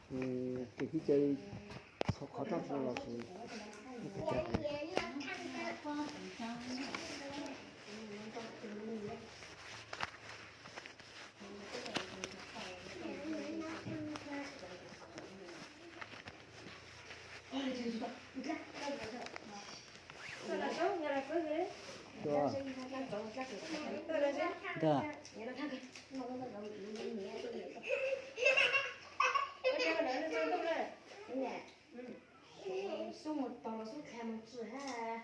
Ces kuv cia li qhov qhov toj los sis Ntag. Xub mus tog los xub khas mus tsis hab,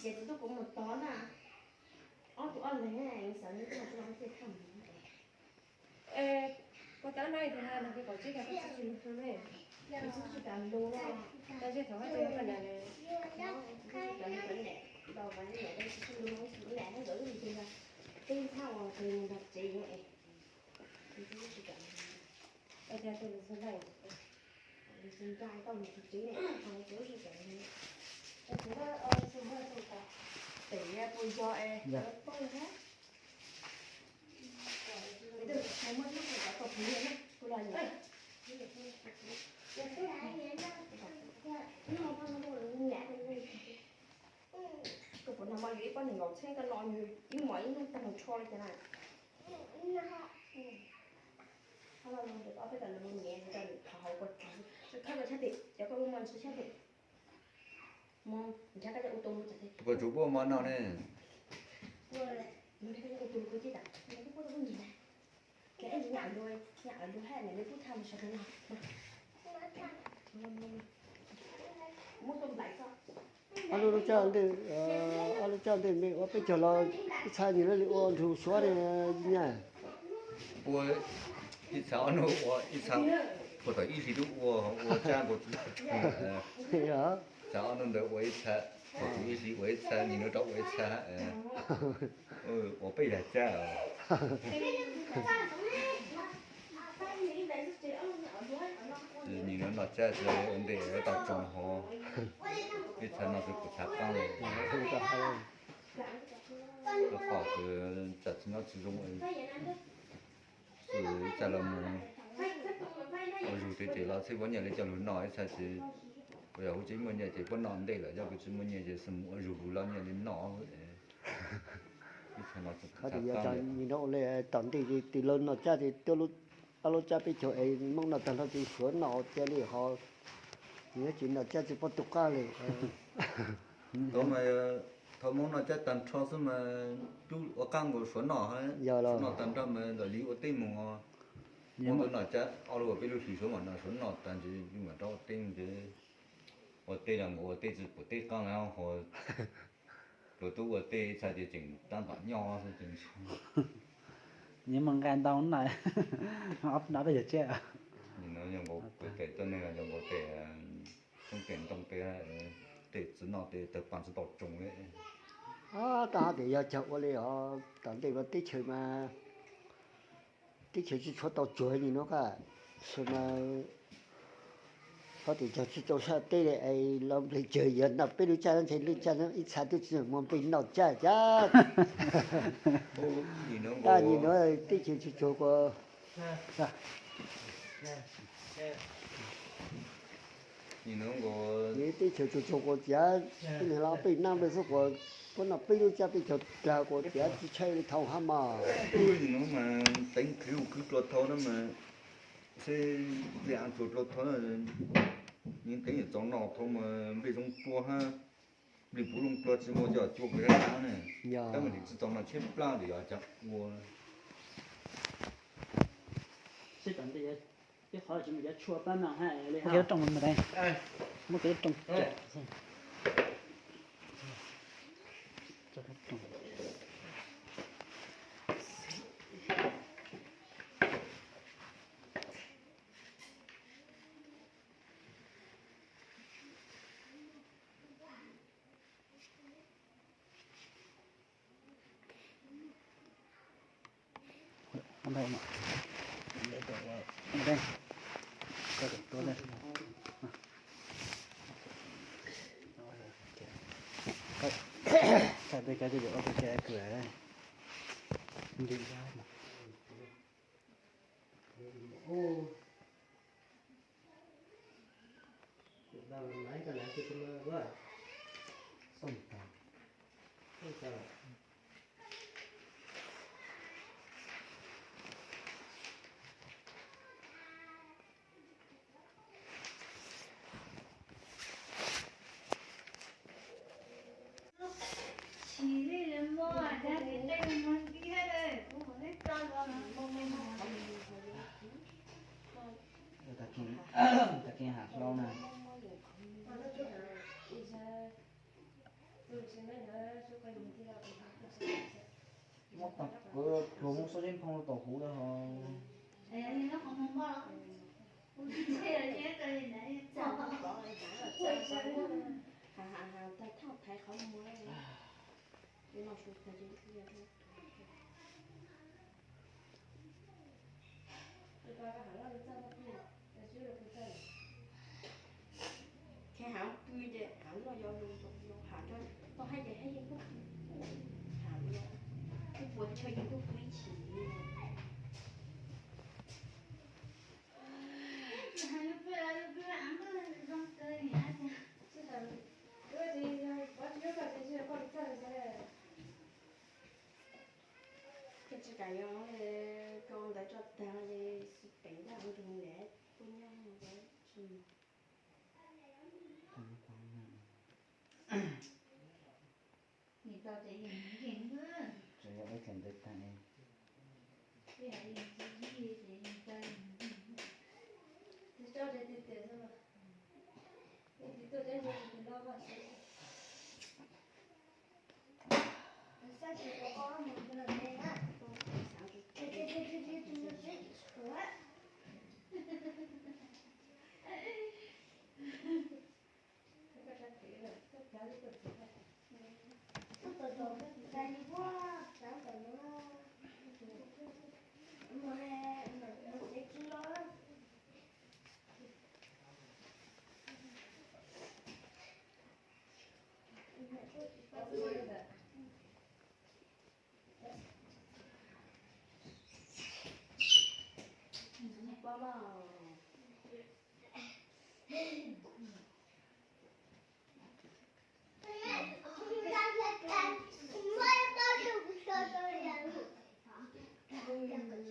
ces tus tub kuv mus tog na, ob tug ob leeg xav nws tuaj los tuaj los tej thaj mus. Koj tab nai tus ha no koj tsis kam, koj tsis lug ne, koj tsis kam lug no, koj tsis thaum koj tsis lug na, koj tsis kam lug ne, los mas niam koj tsis lug no, lub niam koj nkawd lub niag teg no, teb thaj uas tes nrog tsev es, tsis kam, ua cas tus lug xwb lawm, lug xwb nrog tau mus tus tsev ne, tsis kam lug, tsis kam lug, tsis kam lug, pem puas yog es poj yog hab. Koj puas nag mo li ib pob nees nkaum txheeb koj no ib mos ib hnub tag mus tsho li cas na. Ob peb tag lus nyiam nrog nws qhov hauv kua tsav, khawb koj tshab tim, cov koj muaj ntsw tshab tim. Koj tsuas puab mov no ne. Ob lub, lub caj ntej, ob lub caj ntej me ua peb caug los ib txha nyias li ua nrug suav ne nyaj. Ua ib txha ob nub ua ib txha, puag thaum ib hlis lub ua, ua caj nkaus tsis tau tsoo. Txha ob nub ntawd ua ib txha, puag thaum ib hlis ua ib txha, nyias nub rau ua ib txha, ua peb yag caj. Nws noj caj tsis ua ntej tau tsoo hov, ib txha no xwb kuv txhav qaab le. Koj pom kws tsam tsis nyob tsis zoo, xwb ib txha los mus ua zug ces los txhij puab nyiaj li coj lug noj ib txha ces, puas yog huv tsis muaj nyiaj ces puab noj ntej lawm, yog kws tsis muaj nyiaj ces xwb mus ua zug lug los nyiaj li noj. Ib txha no txhav qaab le. Tom ntej ces tus laug noj caj ces ob lub caj peb caug es Moob noj tag nrho ces Suav noj cia li ho, nyob tsis noj caj tsis paub tu qab li. Thaum mas, thaum Moob noj caj tag nrho xwb mas twb ua qaab nkaus Suav noj, Suav noj tag nrho mas ntawm li ua teb mus. Moob noj caj ob lub peb lub hlis Suav mas noj, Suav noj tag ntshe mam rov ua teb mus ces ua teb los nkaus ua teb tsis pum teb qaab li ho. Pluas tub ua teb ib txha ces tseem tab tom nyob xwb. Nws mus nqa ntau na, ob peb yog tseb. Nim no yog nkaus kuv tes tuab neeg los yog nkaus tes xyoob tes ntoo tes, tes txiv noj tes tawg paag tsis tau tsoo li. Tab hab tes yog cag ua li os, tom ntej mas teb chaws mas teb chaws tsis tshua tau tsuag nim no qab, mas txhob tes cog tsis tau sab teb li es los nplej cag yog noj peb lub caj ntshe lub caj ib txha twb tsis muaj nplej noj caj cab. Nim no teb chaws tsis tsuag kuas, teb chaws tsis tsuag kuas tiav, tib neeg los peb naj nplej xwb kuas puab noj peb lub caj peb caug dlag kuas tiav tsis tshaj li thaum hab mas. Nim no mas teev khwv ua khwv dlua thau na mas, seb nplej av tsuag dlua thau na, nws teev txaus noj thau mas nplej zoo dlua hab, nplej puv zoo dlua tsis muaj cov cua kws dab dab na. Tab mas nws tsis txaus noj tshaib plab li yog cas ua. Muab kiag lub rooj, muab kiag lub rooj. Tag kis, tag kis ham hlau na. Muab tag kuv pluag muab xub zeb phoo rau tom huv lawm hos. Ces hauv pw ces hauv no yog lus, yog hauv tau hais ces hais yeej kuj hauv no, kuj puas chaw yeej kuj pw ib chim li. Ces tsis kam yuav kau ntawd tso tag ces xij peem ntag nrug nws kuj nyob tsis. Tseem yog ib txhia ntawd tag.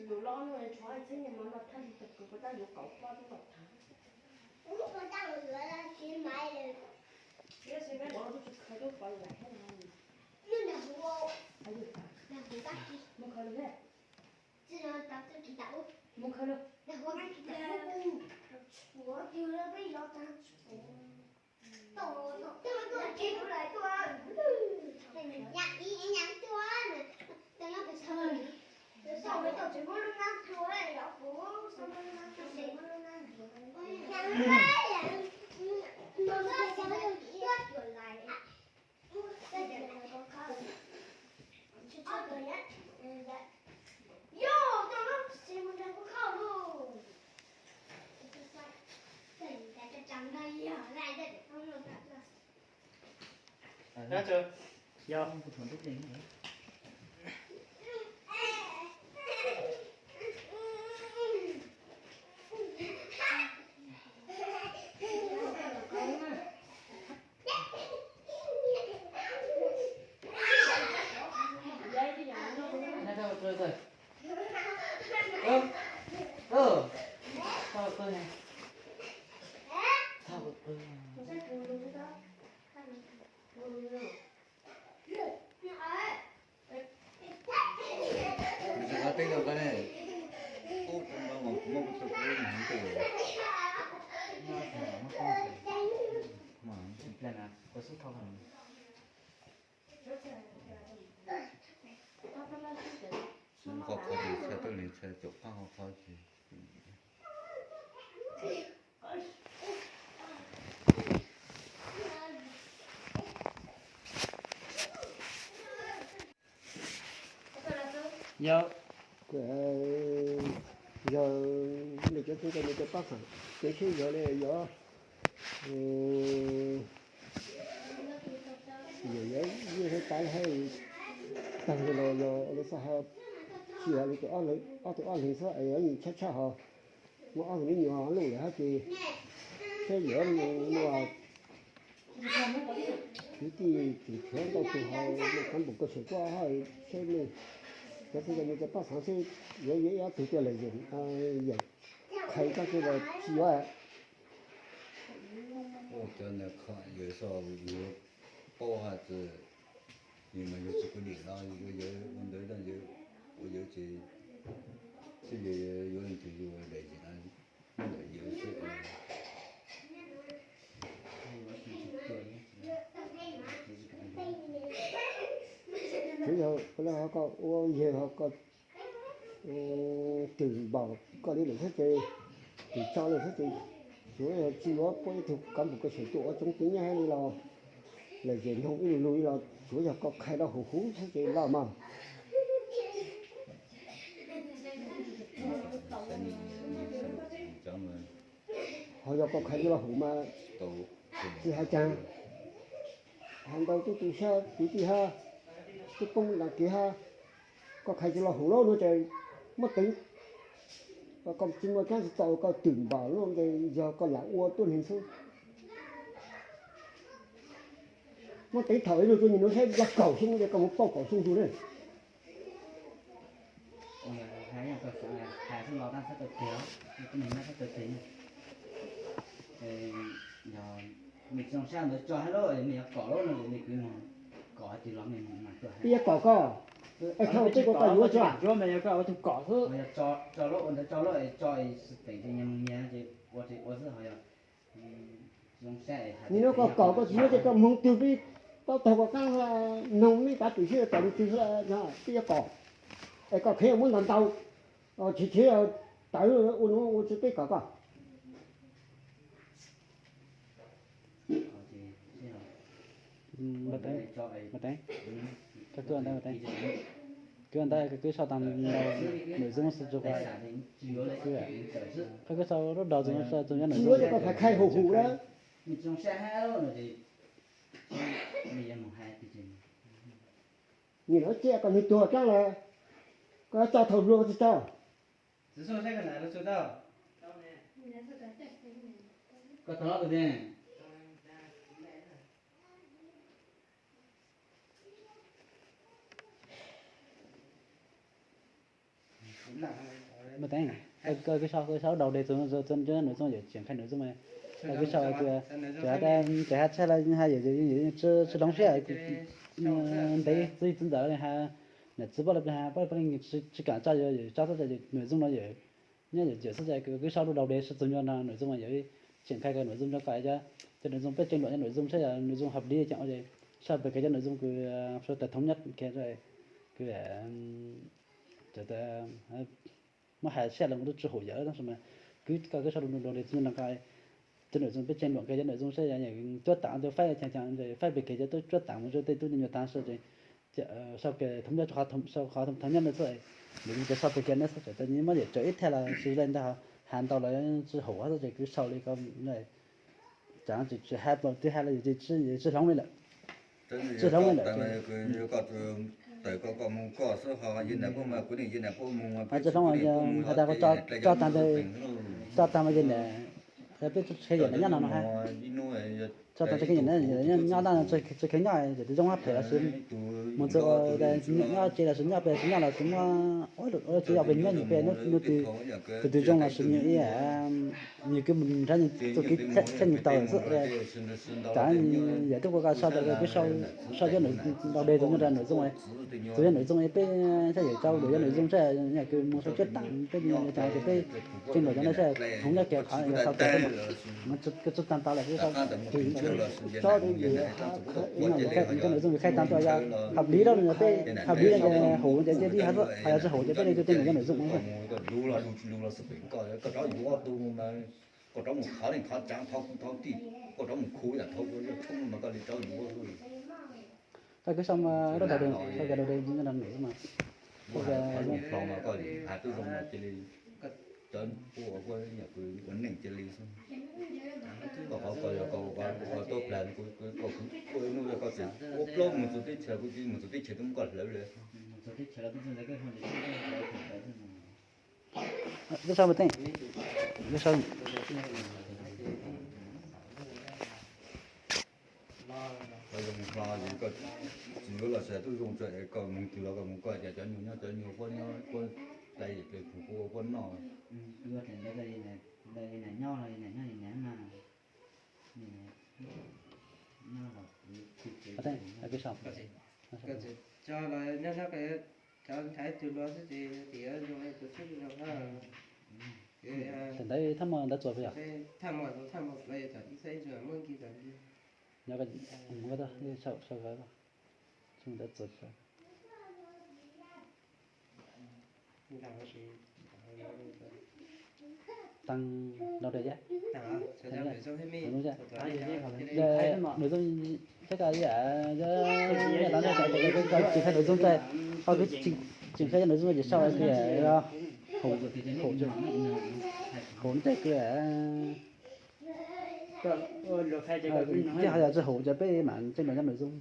Lus loj no tshuav txheeb nyuag no thaj li tag kws puas tab yuav kaum poj tub los thav. Tab sis peb ua tub tsis khaws tub pov lawm thiab no. Mus khaws lawm thiab. Mus khaws lawm. Tsis qab teb rau qab ne. Ub, muab kuv tso kuv ib hneev twg. Mas ib pliag na kuv xub thauj. Xub qhov qhov ces tshaj tuaj li tshaj caum qab qhov qhov ces. Yog, yog nws cov tub nws cov pab xeem kev sib zog li yog, yog yog yeej hais tas li hais tag li los yog li xav hais tsis yog li tus ob leeg xwb es yeej tshab tshab ho muaj ob tug me nyuam luj lawm hab ces Seb yuav mus muaj kwv tij tseem tshuav ntau tus hauv cov npum koj saum tuaj hab seb nej cov txhua cov nws cov paj xaav seb yuav yuav ib ob tug tuaj lawm yeem qhais koj tsi los tsis yuav. Cov ntawd yuav paub hais tias yus mas yus tsis kuj dim no yus ua ntawd ua yawg ces seb yus yuav leej twg yus daim zim no ntawm yus xwb. Tsuav yog koj ua yawg ho koj twm npaum koj li lawm xwb ces, twm tso lawm xwb ces, tsuav yog tsis yuav puab ib tug kov npum koj saum tuaj ua tsoom tub nyab li los, lawm ces noog ib lug lug li los tsuav yog koj qhais rau huv huv xwb ces loj mog. Ho yog koj qhais tsis los huv mas tsis hais caag, hais ntau tub tu sab kwv tij hab, tub poob ntaag kev hab, koj qhais tsis los huv lawm no ces muab teev. Koj tsis muaj caab tsis txaus koj twm npaum lawm ces yog koj lam ua tuab neeg xwb. Muab teev thaum ib lug tuab neeg no saib yog kaum xyoo ces koj mus pauj kaum xyoo tug ne. Ib yog kom koj, es thaum peb ua koj yuav tso, nim no koj kom koj tsis yuav ces koj moog twg peb taub taug koj qaab noog meb pav pim seb kom nws twg peb yuav kom, es koj kheev muab ntau ntau, tsis tseem tawv ua nuav ua tsi peb kom koj. Kwv ntawd, kwv sau taag Noom Zoov xwb tsuas, koj kwv sau lub daug txug nyob Noom Zoov. Nim no cia koj nwg tuag tsaab lawm, koj tso thaum luag tsi tso. Koj kwv sau, kwv sau daug deg txug nyob Noom Zoov, yawm tseem qhai Noom Zoov mas, koj kwv sau tias, txawm has tshaj los has yawm tsi hloov siab, ntev txwv txwv ntawd has, nam txiv poj le has poj le tsi kaam tso, yawm tso xwb, Noom Zoov no yawm nyob yawm xwb, koj kwv sau lub daug deg txug nyob Noom Zoov mas yawm tseem qhai koj Noom Zoov rua koj, cov Noom Zoov peb tseem luam nyob Noom Zoov saib yog Noom Zoov hợp lý ces ua ces sau pem kws cov Noom Zoov kws sawv daws thống nhất kws kws muab hais sij hawm los kuv tub tsi hum yawm tab sis mas kwv, koj kwv sau lub daug deg txug nyob Noom Zoov, cov Noom Zoov peb tseem luam kws cov Noom Zoov saib yog cuab taam tus faib, faib pem kws cov tub cuab taam mus rua tej tub ntawd nyuag taag xwb, sau kws thống nhất, sau qhov thống nhất no xwb, lwm yog sau pem kws no xwb, txawm muab yawm tseem ib txhia los sis le ntawd has ntau los tsi hum xwb ces kwv sau li ko. Tsaam tsi has los twb has los yawm tsi hloov li lawm, tsi hloov li lawm. Tawm koj, koj mus koj xwb ho yawm nam puab mus, kuv nam yawm nam puab mus, tsi hloov, has tas tso taag, tso taag mas yawm nam, peb tsi kheev yawm nam nyob no no has, tso taag tsi kheev yawm nam nyob, tsi kheev nyob, yawm tsi zoo hab phem los sis mus txug nyob tsev los sis nyob pem los sis nyob los sis muab ua tsi yog pem nyob pem, nub twg tus twg zoo los sis nws ib, nws kws mus nrhav txuj kev txheej nws tau xwb. Tsaam yawm tub kuv koj sau tas kwv sau, sau cov Noom Zoov daug deg txug nyob rua Noom Zoov, txug nyob Noom Zoov peb saib yawm tsaus ntuj yog Noom Zoov saib yog kws mus sau cuab taam peb tas peb tseem luam cov no saib thống nhất kws qhov yog sau kws tsi taag tau los kws sau kws tsob cov Noom Zoov kws qhai taag tuaj yog hợp lý lawm no peb hợp lý ces hum ces cia li has xwb, ho yog tsi hum ces peb le tseem luam cov Noom Zoov no xwb. Koj rov mus khov leej khov tsaav thauv kuv thauv tij, koj rov mus khuv yam thauv kuv thoob mas koj li rov yuav. Koj kwv sau mas lub daug deg, sau daug deg nyob Noom Zoov mas, koj li has tub zoo mas cia li, cov ua, ua neej cia li xwb. Koj qhov koj yog koj ua tuab plag, koj ua ib nub koj tseem ua plaub mus txug teb chaws, kuv tsis mus txug teb chaws twb muab koj hlawv le. Kwv sau mas teej, kwv sau. Koj zoo hlo es koj tsis yuav los txog tuaj zoo tso es koj mus twg los koj mus koj tias cov nyuag nyob cov nyuag puab nyob puab tais pem pum puab puab noj. Nyob los nyob cov ntxhais tug luag xwb ces tias zoo li tus tub zoo. Ntawd thaj mos ntawd txuas puas yog? Thaj mos, thaj mos los yog cov ib xab ib tug muab nkig tau. Nyob, sau sau ntawd txuas. Tag, los rau yam. Nws zoo thiab koj yam, tsis khai nws zoo tag, ho kuv tsis khai nws zoo ces sau tias haum, haum ntej kwv. Tsis hais yog tsis haum ces peb mam tseem los nyob nws zoo.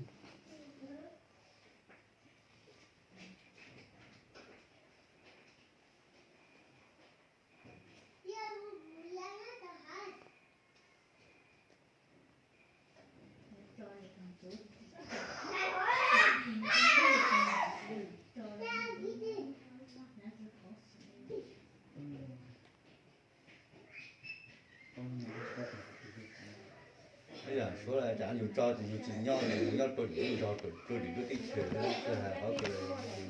Ib yam suav cas yus tso ces yus tsis nyob, yus nyob rau dim lub zos, rau dim lub teb chaws, hais qhov kws yus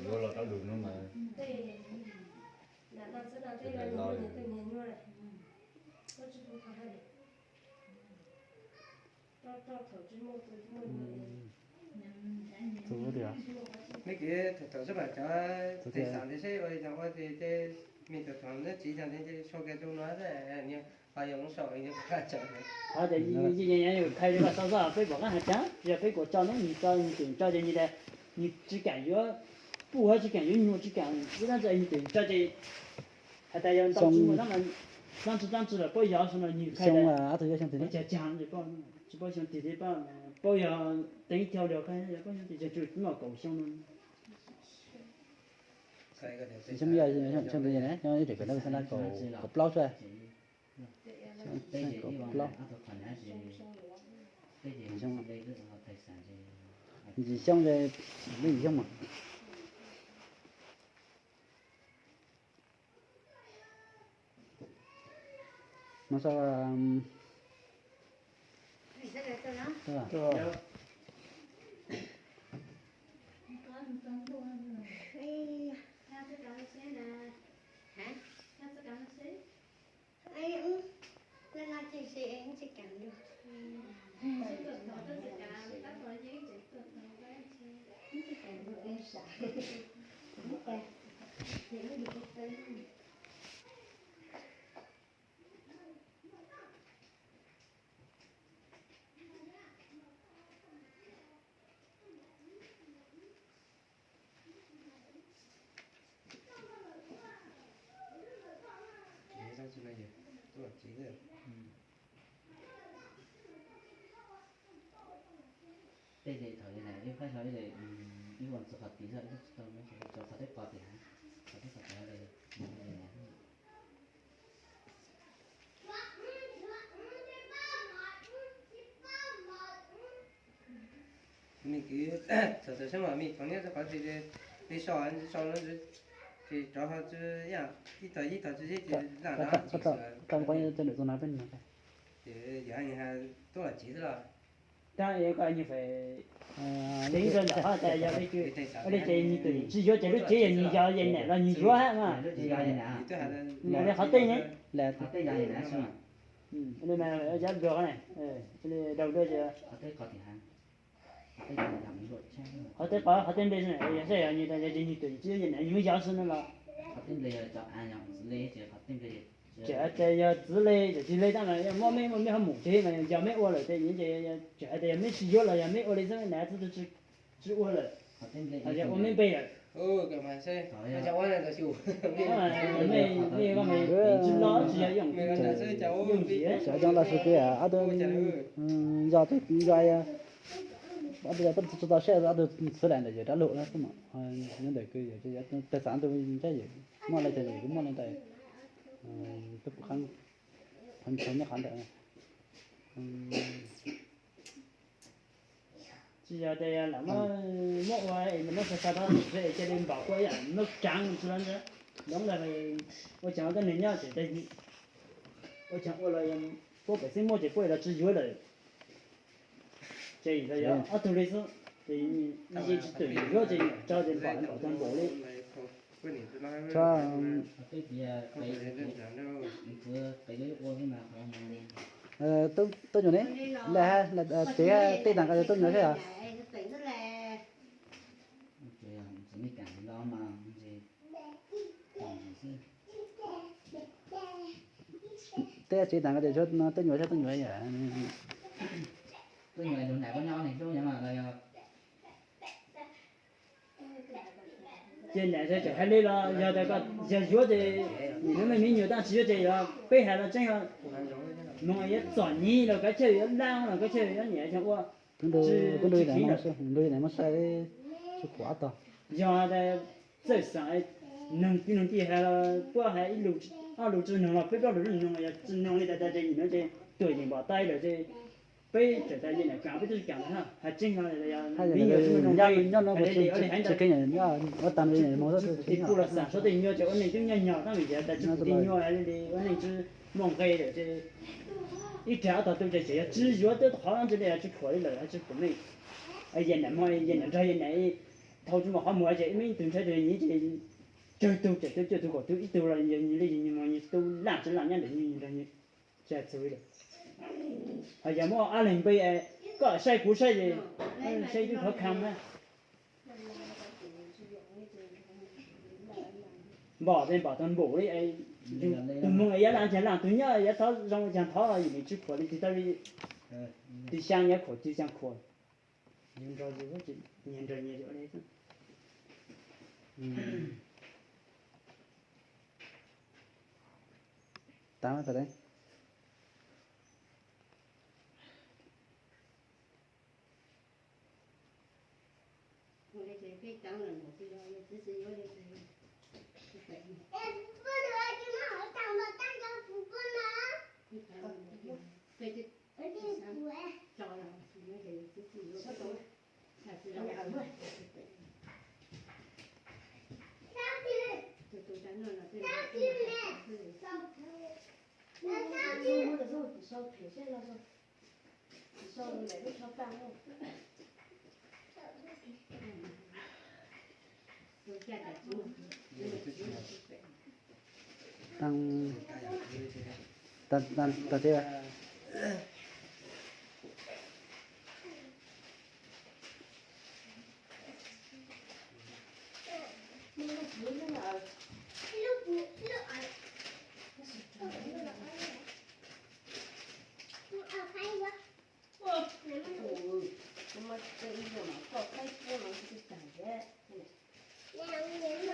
yuav los rau lus no mas. Neb kwv, thaum thaum xwb mas cov tej xav li seb ua li cas ua ces me thaum thaum neb txiv cov ntawd ces sau kiag rau no xwb, ho yog lub sau li qhov tias yus khai li mas xav xav peb pom qab hais tias yog peb kuas tso neb nws tso nws twm tso ces nws tias nws tsis kam yuav puj, tsis kam yuav nyuag, tsis kam ib dab tsi nws twm tso ces hais tias yog ntau tsis muaj dab tsi dab tsi lawm paub yog xyoo no nws khai xyoo, tsis paub xyoo twg thiab, paub yog teev caug li khai yog paub xyoo twg, yog tsum noj kaum xyoo no. Xyoo, xyoo ntawd ne, xyoo ib tseem kawm ntawv xyoo na kaum, kaum plaub xwb. Kaum plaub. Yim xyoo, yim xyoo mas. No sau. Tej zaum thaum ib faib hlo ib ua txog qhov tid xwb, tsis tau, tso qhov teb qos tim hav, qhov teb qos tim hav. Me kwv, thaum thaum sab mam me thaum nyob rau qhov twg li so, so no ces rov ho ib tog ib tog tsis zeb ces lam no tsis xwm. Ces yog tuaj los tsev xwb los. Tab koj nyias fais teev rau ntawm qhov tias yog li ces nws twm tsis yuav ces lub tsev yog nws yog yam nam los nws yuav mas. Li qhov tej ne, li mas cov nplog ne, li daus dua ces qhov tej qos qhov tej nplej yog saib yog nws yog ces nws twm tsis yuav yam nam nws muab yog xwb no los. Tseem hais tias yog txwv le, tsis le tab mas yog muaj mej muaj mej ho mus tsev mas yog mej ua lawm ces nws ces tseem hais tias yog mej tsis yuav los yog mej ua li xwb na, txwv tsis ua lawm, yog ua mej npe lawm. Mej, mej tsis los tsis yog yoom yoom yim. Cov coob los sis twb ob tug yog tug yog ob tug yog tsis tau saib ob tug txwv lam ntawm yawg rab lug na xwb mas nyob ntawm kwv yawg tej xav tus ntsab yawg muaj li cas yawg kuj muaj li ntawd. Tub pum qhab, qhov nyob qhov ntawd. Tsis yog tias lam muab, muab ua es nws muab xa xa rau es cia li npaum ua ib yam muab kaav tsi los ntawd, ua caag ua tuab neeg nyob ces ua caag ua los puab pem xib muab ces puab los tsi yuav lawm. Ces yog ob tug li xwb, ces tsis twm yuav ces tso ces npaum npaum tag npaum li. Tuab nyuam ne, lawv tias tej taam ko yog tuab nyuam thiab yom? Tej tsev taam ko tias tuab nyuam thiab tuab nyuam yom? Ces niam tseem hais li los yog tias koj yog yuav ces nim no muaj me nyuam tab tsis yuav ces yog peb hais los tseeb, moog yuav txom nyem los kav chawj yuav laj los kav chawj yuav niam tseem ua. Yog txawj xav noog tib noog tij hais los puab hais ib lus ob lus tsi noog los peb plaub lus tsi noog, yog tsi noog li tas tas ces nim no ces tuam yeem npaum tais lawm ces peb tseem tas yeej niam kaam peb twb tsi kaam ntag. Hais tseeb no, me nyuam tsi muaj zoo nyob, nyob no tib pub los xam suav tej nyuas ces ua neej twb nyuaj nyog tab vim tias tas tsi pum tej nyuas li ua neej tsi muaj nqe lawm ces ib rag ob tog tu ces tseem yog tsi yuav twb qhov ntsis li tsi khuam li lawm tsi pum neej. Yog niam, yog niam nrog yog niam thau tsi muaj qhov muag ces ib me tug ntshai tug nyiv ces tsawg tug tseem tu cuaj tug kaum tug ib tug los yog nyias li yog nyias mas nyias tu laj tsi laj nyob ntawm nyias nrog nyias tsis hais txug li lawm. Ho yog muab ob leeg npe es koj saib kuv saib ces saib twb khov kha na. Npaum tej npaum tau npaum li, tus moog es yuav laj nrhiav laj, tus nyob yuav thov zoo nrhiav thov, yus nim tsi khuam li tig tau li. Tig xyaa yuav khuam tig xyaa khuam, yus nrog yus, nyias nrog nyias li. Tav tas le.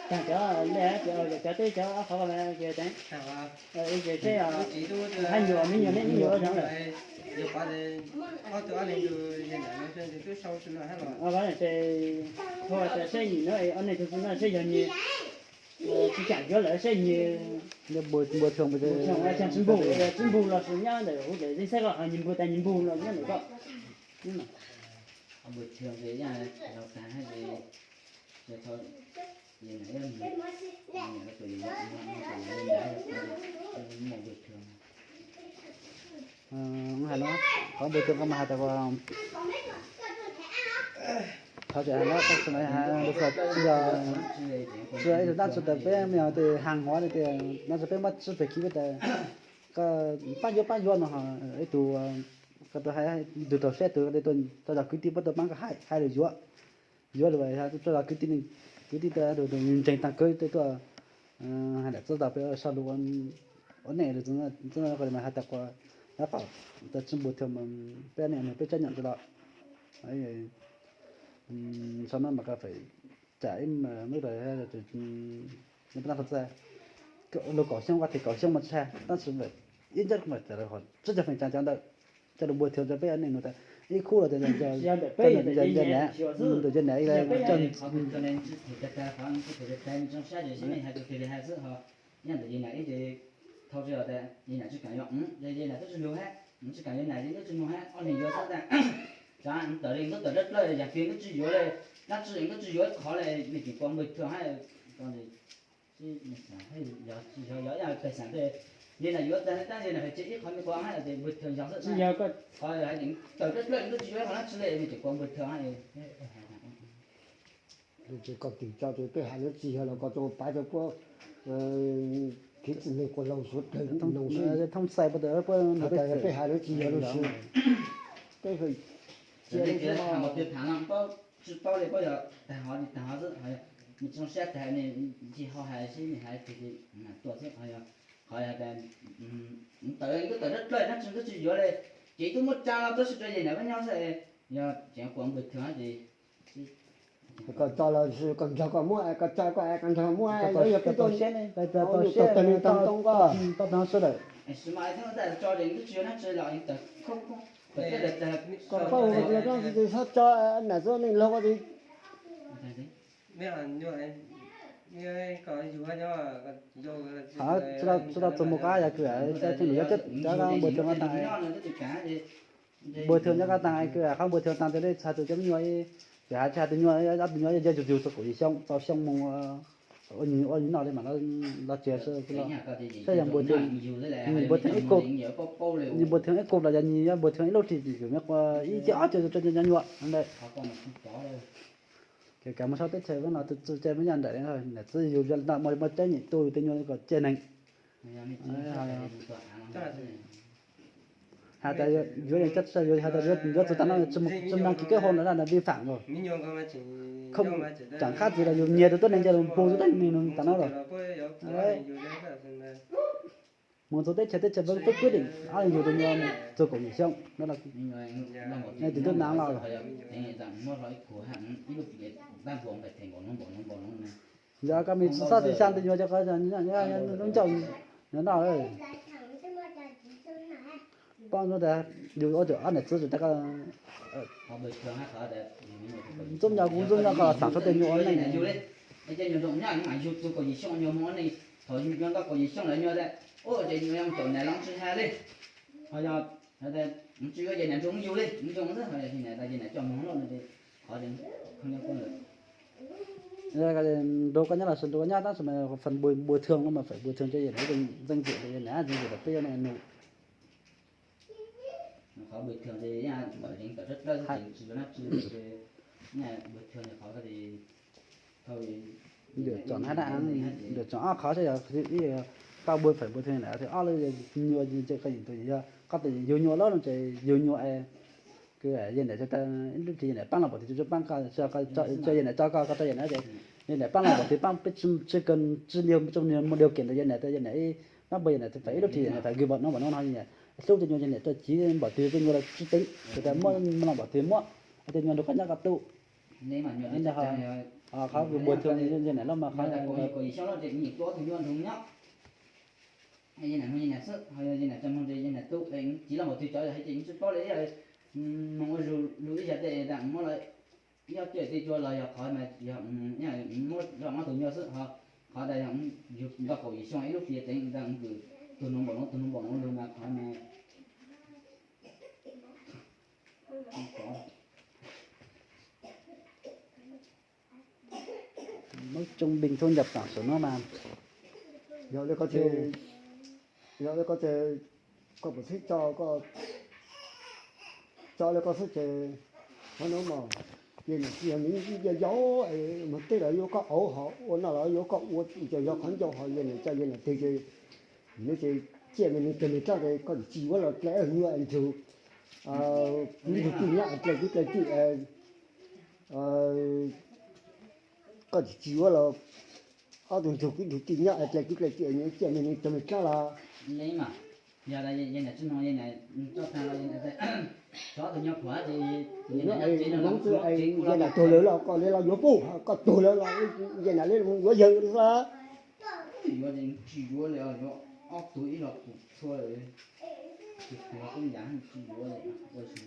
Tag cov le, cov teb cov qhov ces teev, ces seb hab nyuam me nyuam ne, me nyuam zoo lawm. Ces thua tas seb nyias no ob neeg tug tsi no seb yog nyias tsis kam yuav lawm seb nyias npuas tshoo, tsis npuas los sis nyob ntawm huv tes zeej xaib koj ho nyias npuas tas nyias npuas los nyob ntawm koj. Hais no, qhov npuas tshoo koj mas has tas thov tseem has no, tsis yog ib tug dab tsi tas peb me nyuam tes haas huav li tias dab tsi peb muab tswb peg kiv peb tas koj paab yuav paab yuav no ho ib tug, koj tau hais ib tug tau seb tug tau zog kwv tij puab tau paab koj hais, hais lus yuav, yuav lawm tau zog kwv tij, kwv tij tau tus ntseeg taag kawg tuaj hais lawm txhob tau peb sau lus ua neej lawm, txhob has tas kuas, tsis npuas tshoo mas peb neej nug peb tsab nyom ntawd los sau no mas koj feem tsam ib mab lug, lug kaum xyoo koj them kaum xyoo mas tsis hais tab sis ib ntsab kuj mas tsam tsib caug feem tsam cov ntawd coj lug npuas tshoo rau peb neej nug tas ib khub los tas ntawm yog nam, ntawm yog nam, Nyob ntawm yus nam ib ces thau tsi os tas yus nam tsis kam yuav, yus nam twb tsis lug hab, tsis kam yuav nam ces twb tsis mug hab, ob neeg yuav xwb tas. Tawm li nkauj tawm dawb dawb yam twg nkauj tsis yuav li, dab tsi nkauj tsis yuav qhov li, nws tseem kua npawg thwm hab. Yog tsis yog, yog peg xeem tej, yog nam yuav tag dab yog nam hais tsis ib qhov me kua hab tias npawg thwm yog xwb. Tsis yog, qhov hais tias tawm dawb dawb nkauj tsis yuav qhov dab tsi li, nws tseem kua npawg thwm hab. Ces koj twb tso ces peb hais lub tsis yog los koj tso pab rau puab khiv txiv neej quas laug suav dlawg noog xwb. Thooj xais puab tawm puab, peb hais lub tsis yog lub sij. Peb cia li tsis paub li, puab yog tag hov li tag hov xwb, nws tsis zoo siab tag, nws ncig hauv hais sib nws hais tus tua xwb. Qhov yog tas tawm nkauj tawm dawb dawb dab tsi nkauj tsis yuav li, ces twb muab tsa los tuab si rau yawg nam pab nyob xwb, yog tseem kua npawg thwm ces Koj tso los koj nrog koj muab, koj tso koj es koj nrog muab, koj yog peb tau siab, tau tag nws tau too koj. Tau tag sawv daws. Koj paub hais tias txhob tso nam txhob neeg laug koj ti. Tsis tau txog mus qab yog kws cov nws yuav cov npawg thwm nyob taag, npawg thwm nyob qab taag kws qhov npawg thwm taag tias nej txhais tus cov me nyuam, tsis has tsis has tus nyuam, ob tus nyuam yog yug yug txug kaum yim xyoo, tau xyoo mus ua nyuj ua noj li mas los tsis saib yog npawg thwm, npawg thwm ib kub, npawg thwm ib kub los yog nws yog npawg thwm ib lub hlis yus me qua ib ceg ob ceg tso cov nyuam ntawd. Ces kav mus sau teb chaws no tus txug cai muab nyob nraim, niam txiv yug no muaj tseeb nyem tu yus tej nyuam kom ciaj neeg. Has tas yuav, yuav has tas yuav txug tag no tsis mloog kis kab hau no na vi phạm lawm. Tseem qab txiv los yus nyiag tus tuab neeg nce los npog tus tuab neeg tas no lawm. Mus txug teb chaws, teb chaws peb kwv tij ob leeg yug tus nyuam txug kaum yim xyoo no, tus tub nav los. Yog koj me txiv xob txiv xyaa tus nyuam cov ko lub ncauj nyob noj. Paub ntsoov tas yus ua ob niam txiv tsis tau, ntxub nyob kuv ntxub nyob koj los tham suav tej nyuam ua neej. Yug txug kaum yim xyoo nyuam mus ua neej, thaum yug nyuam tau kaum yim xyoo lawm nyuam tas, ua ces nyuam caum nam los tsis hais li. Ho yog tsis yuav ces nam nrug yug li, zoo xwb, ho yog nam tas ces nam coj mus lawm no ces qhov nrug koj nyob los sis nrug koj nyob tab sis mas phần bồi, bồi thường no mas phải bồi thường cho yawm nam, danh dự yawm nam, danh dự peb nus. Qhov bồi thường ces yog tawm dawb dawb tsis yuav dab tsi, bồi thường qhov Nws tseem hab na, nws tseem ob qhov xwb, yog ib, koj bồi, phải bồi thường nam, ob lub nyuam ces koj yug tus yog koj tus yug nyuam lawm no ces yug nyuam es kws yawm nam tsis tau, ib lub hlis yawm nam paab los npaum twg tsis paab koj, tso yawm nam tso koj, koj tso yawm nam ces yawm nam paab los npaum twg paab, peb tsis kawg, tsis muaj điều kiện ntawd yawm nam, yawm nam paab npaum yawm nam tsis phải ib lub hlis yawm nam phải kws npaum no npaum no no, hlub tej nyuam yawm nam tso civ npaum twg tej nyuam los tsis teev, tsis tas muab los npaum twg muab, tej nyuam nrug koj nyob koj tu. Qhov kws bồi thường yawm nam los mas qhov moog ua zug lug ib zag tej tas muab los nyob coj tej cua los yog qhov mas yog muab zog ob tug nyuam xwb, ho qhov tas yog yug nkaus kaum yim xyoo ib lub hlis teev tas kws tug nuav npaum nuav tug nuav npaum nuav lug mas qhov mas Muab trung bình thu nhập tổng số no mas. Yog li koj ces, yog li koj ces koj puas txhib tso, tso li koj xwb ces, qhov no mas, yawg nam tsis yog nws yog yau, moog teb los yuav koj auv, ho ua noj los yuav koj ua, ces yog qhov ncauj ho yawg nam tso yawg nam twg ces, nws ces ciaj me neeg cog me rab ces koj tsis tsis yuav los dlai nyuam es nrug kwv nrug tij nyob es dlai kwv dlai tij, koj tsis tsis yuav los ob tug nrug kwv nrug tij nyob es dlai kwv dlai tij, ciaj me neeg cog me rab los. Yog tas yawg nam tsis moog, yawg nam tso tag los, yawg nam tso ob tug nyuam khuam ces, yawg nam tuag lawm los koj li los yuav puj, koj tuag lawm los yawg nam li yuav yawg xwb. Yuav tsis yuav li, yuav ob tug ib los puj txhua lawm. Tsis yuav li, ua si.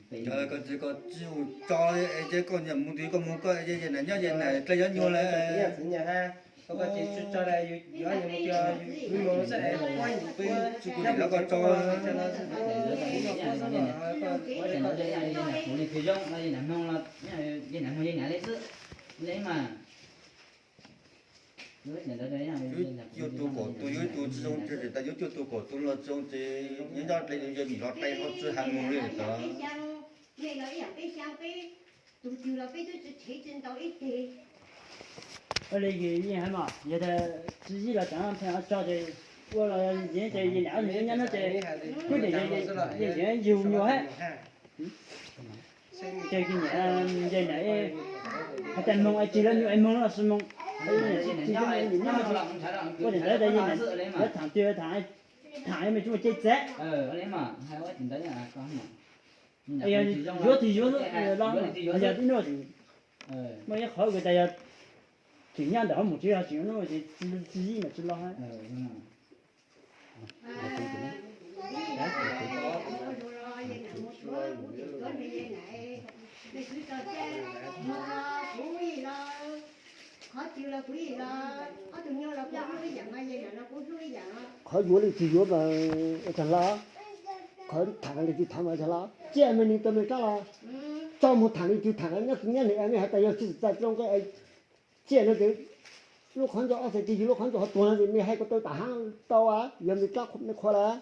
Koj tsis, koj tsis mus tso li es ces koj nyiam mus twg koj mus, koj yawg nam nyob yawg nam dlai cov nyuag lawm. Txiv nyiam hab. Tau koj ces tso da, yuav mus tias yus mus xwb es pab yus peb tsis kuv dim los koj tso. Kuv li twg zoo los yej niam hmoo los yej niam hmoo yej niam li xwb li mas. Yuav cuag tus kaum tus, yuav tus tsis zoo ces tas, yuav cuag tus kaum tus los zoo ces nyob nyob dlej yog nim los dlej ho tsis hais mus li tod. Ua li yus yeej hais mas yog tias tsis yij los cov pheej tso ces ua los yeej ces yus niam nyob no ces kuj niam yus yug nyuag hab. Ces niam, ces niam hais tias moog es tsis lawv nyuam es moog los sis moog. Ua niam ntawd ces niam lawv tham twg tham, tham me tsis muaj ceg txav. Yuav twg yuav los yog ib nuj, muaj ib qhov uas tas yog tseem nyob ntawm hauv mus tsev los tseem nyob ntawm hauv mus tsev, tsis yij mas tsis los hab. Qhov yuav li tsis yuav mas ua tsaug hlo, qhov tham li tsis tham mas ua tsaug hlo, tsiaj me neeg tau me kab los tso mus tham li tsis tham, nyob nyob li nej hais tas yog tsis txais tau nqe, tsiaj no ces lub qhov ncauj ob txhais tis yus lub qhov ncauj ho tuag no ces nej hais ko taw tam hab tau, yog me kab me qhua lawm.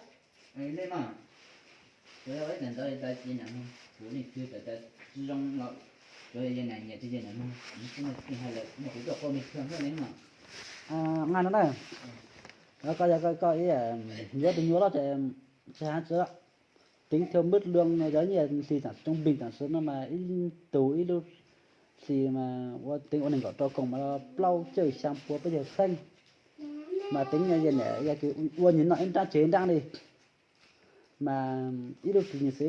Nqa no na, koj yog koj ib yuav tus nyuaj los ces tsis hab tsi, teev theo mub loo no cov nyiaj hli tam sim coob npis tam sim no mas ib tug ib lub hli mas ua teev ua nees nkaum rau koom mas plaub caug xyaa pua peb caug txheej. Mas teev yog niam yog kws ua nws noj ib nrab tsev nrab li. Mas ib lub hlis nws xav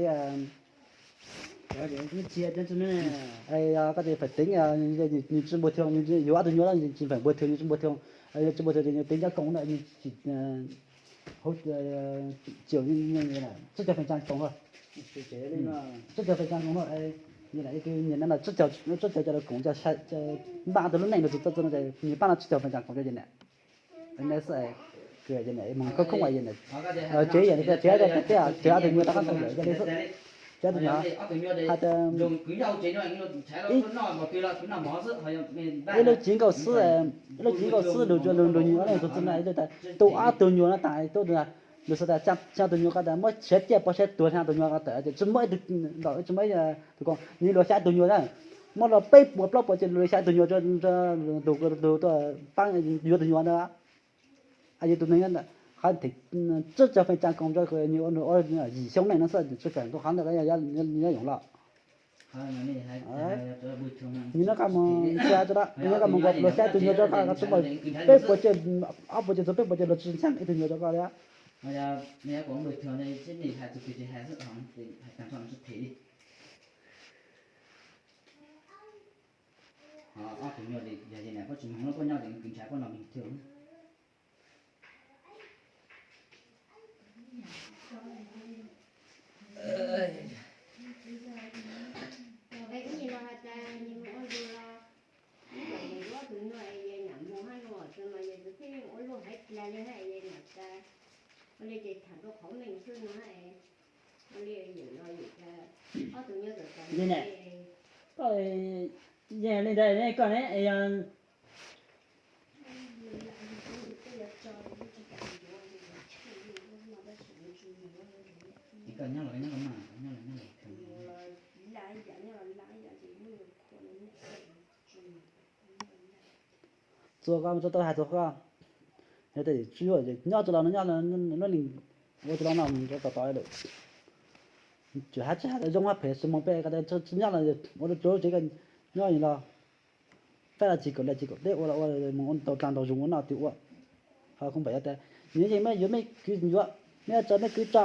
koj ces feem teev nws tsis npuag thiu, yuav ob tug nyuaj los tsis feem npuag thiu, nws tsis npuag thiu, tsis npuag thiu ces nws teev cov koom no nws tsis hauv tsib caug feem tsaa koom no, tsib caug feem tsaa koom no, nyiam no tsib caug cov koom npaj tau lub neej rau tsis txawj txawj no ces nws pab no tsib caug feem tsaa koom rau ces niam. Xwb, kws ces niam mus khoob khoob es niam tsev yam tsev, tsev ob tug nyuaj rov qab tau yam yog li xwb. Tsev ob tug nyuaj hais tias ib lub civ nkaus xwb, ib lub civ nkaus xwb lug lug nws ob leeg tus txiv na, tus ob tug nyuaj no tas, tus, lug xav tas xyaa tus nyuaj ko tas muab siav ciaj pov siav tuag xyaa tus nyuaj ko tas ces tsis muab ib tug, tsis muab tus ko, nws luag xya ib tug nyuaj na, muab luag peb puas plaub puas ces luag xya ib tug nyuaj, tus, tus tuaj paab yuav tus nyuaj ntawd. Yog tus neeg qhov them tsib caug feem tsaa koom rau nws ua yim xyoo neej no xwb tsis kawm nkaus qhov ntawd nyob yoov los. Nws nyob koj mus, nws nyob koj mus nkaus luag xya ib tug nyuaj rau koj, koj tub npaum peb puas ces, ob puas ces txug peb puas ces luag tsis ntxeev ib tug nyuaj rau koj li. Ob tug nyuaj li yog yog niam koj tsis moog koj nyob li kws ntshav koj no me thiab. Ib nyuag ua tus nyuaj es yog niam mus hab no tsis mas yog tus pheej ua luaj haiv dlag li hab yog niam tas. Ua li ces tham rau qhov meej xwb no hab. Ua li yam no yam tas ob tug nyuaj tawm tas li. Koj yog li ntawd ne koj ne yog txua koj tsis tau hais txug koj. Yog tias tsis yuav nyob tsis los no nyob, lub neej ua tsis los no rau tom tod lawm. Tsis hais tsis hais zoo hab phem tsis moog peb ko tsis nyob los ua rau tsev nyob los fab los tsis kaum li tsis kaum teb ua los ua mus ua tau dlaag tau zoo ua noj twg ua. Ho kuv npam yog tas nws yeej muab yuav mej kwv yuav, mej tso mej kwv tso,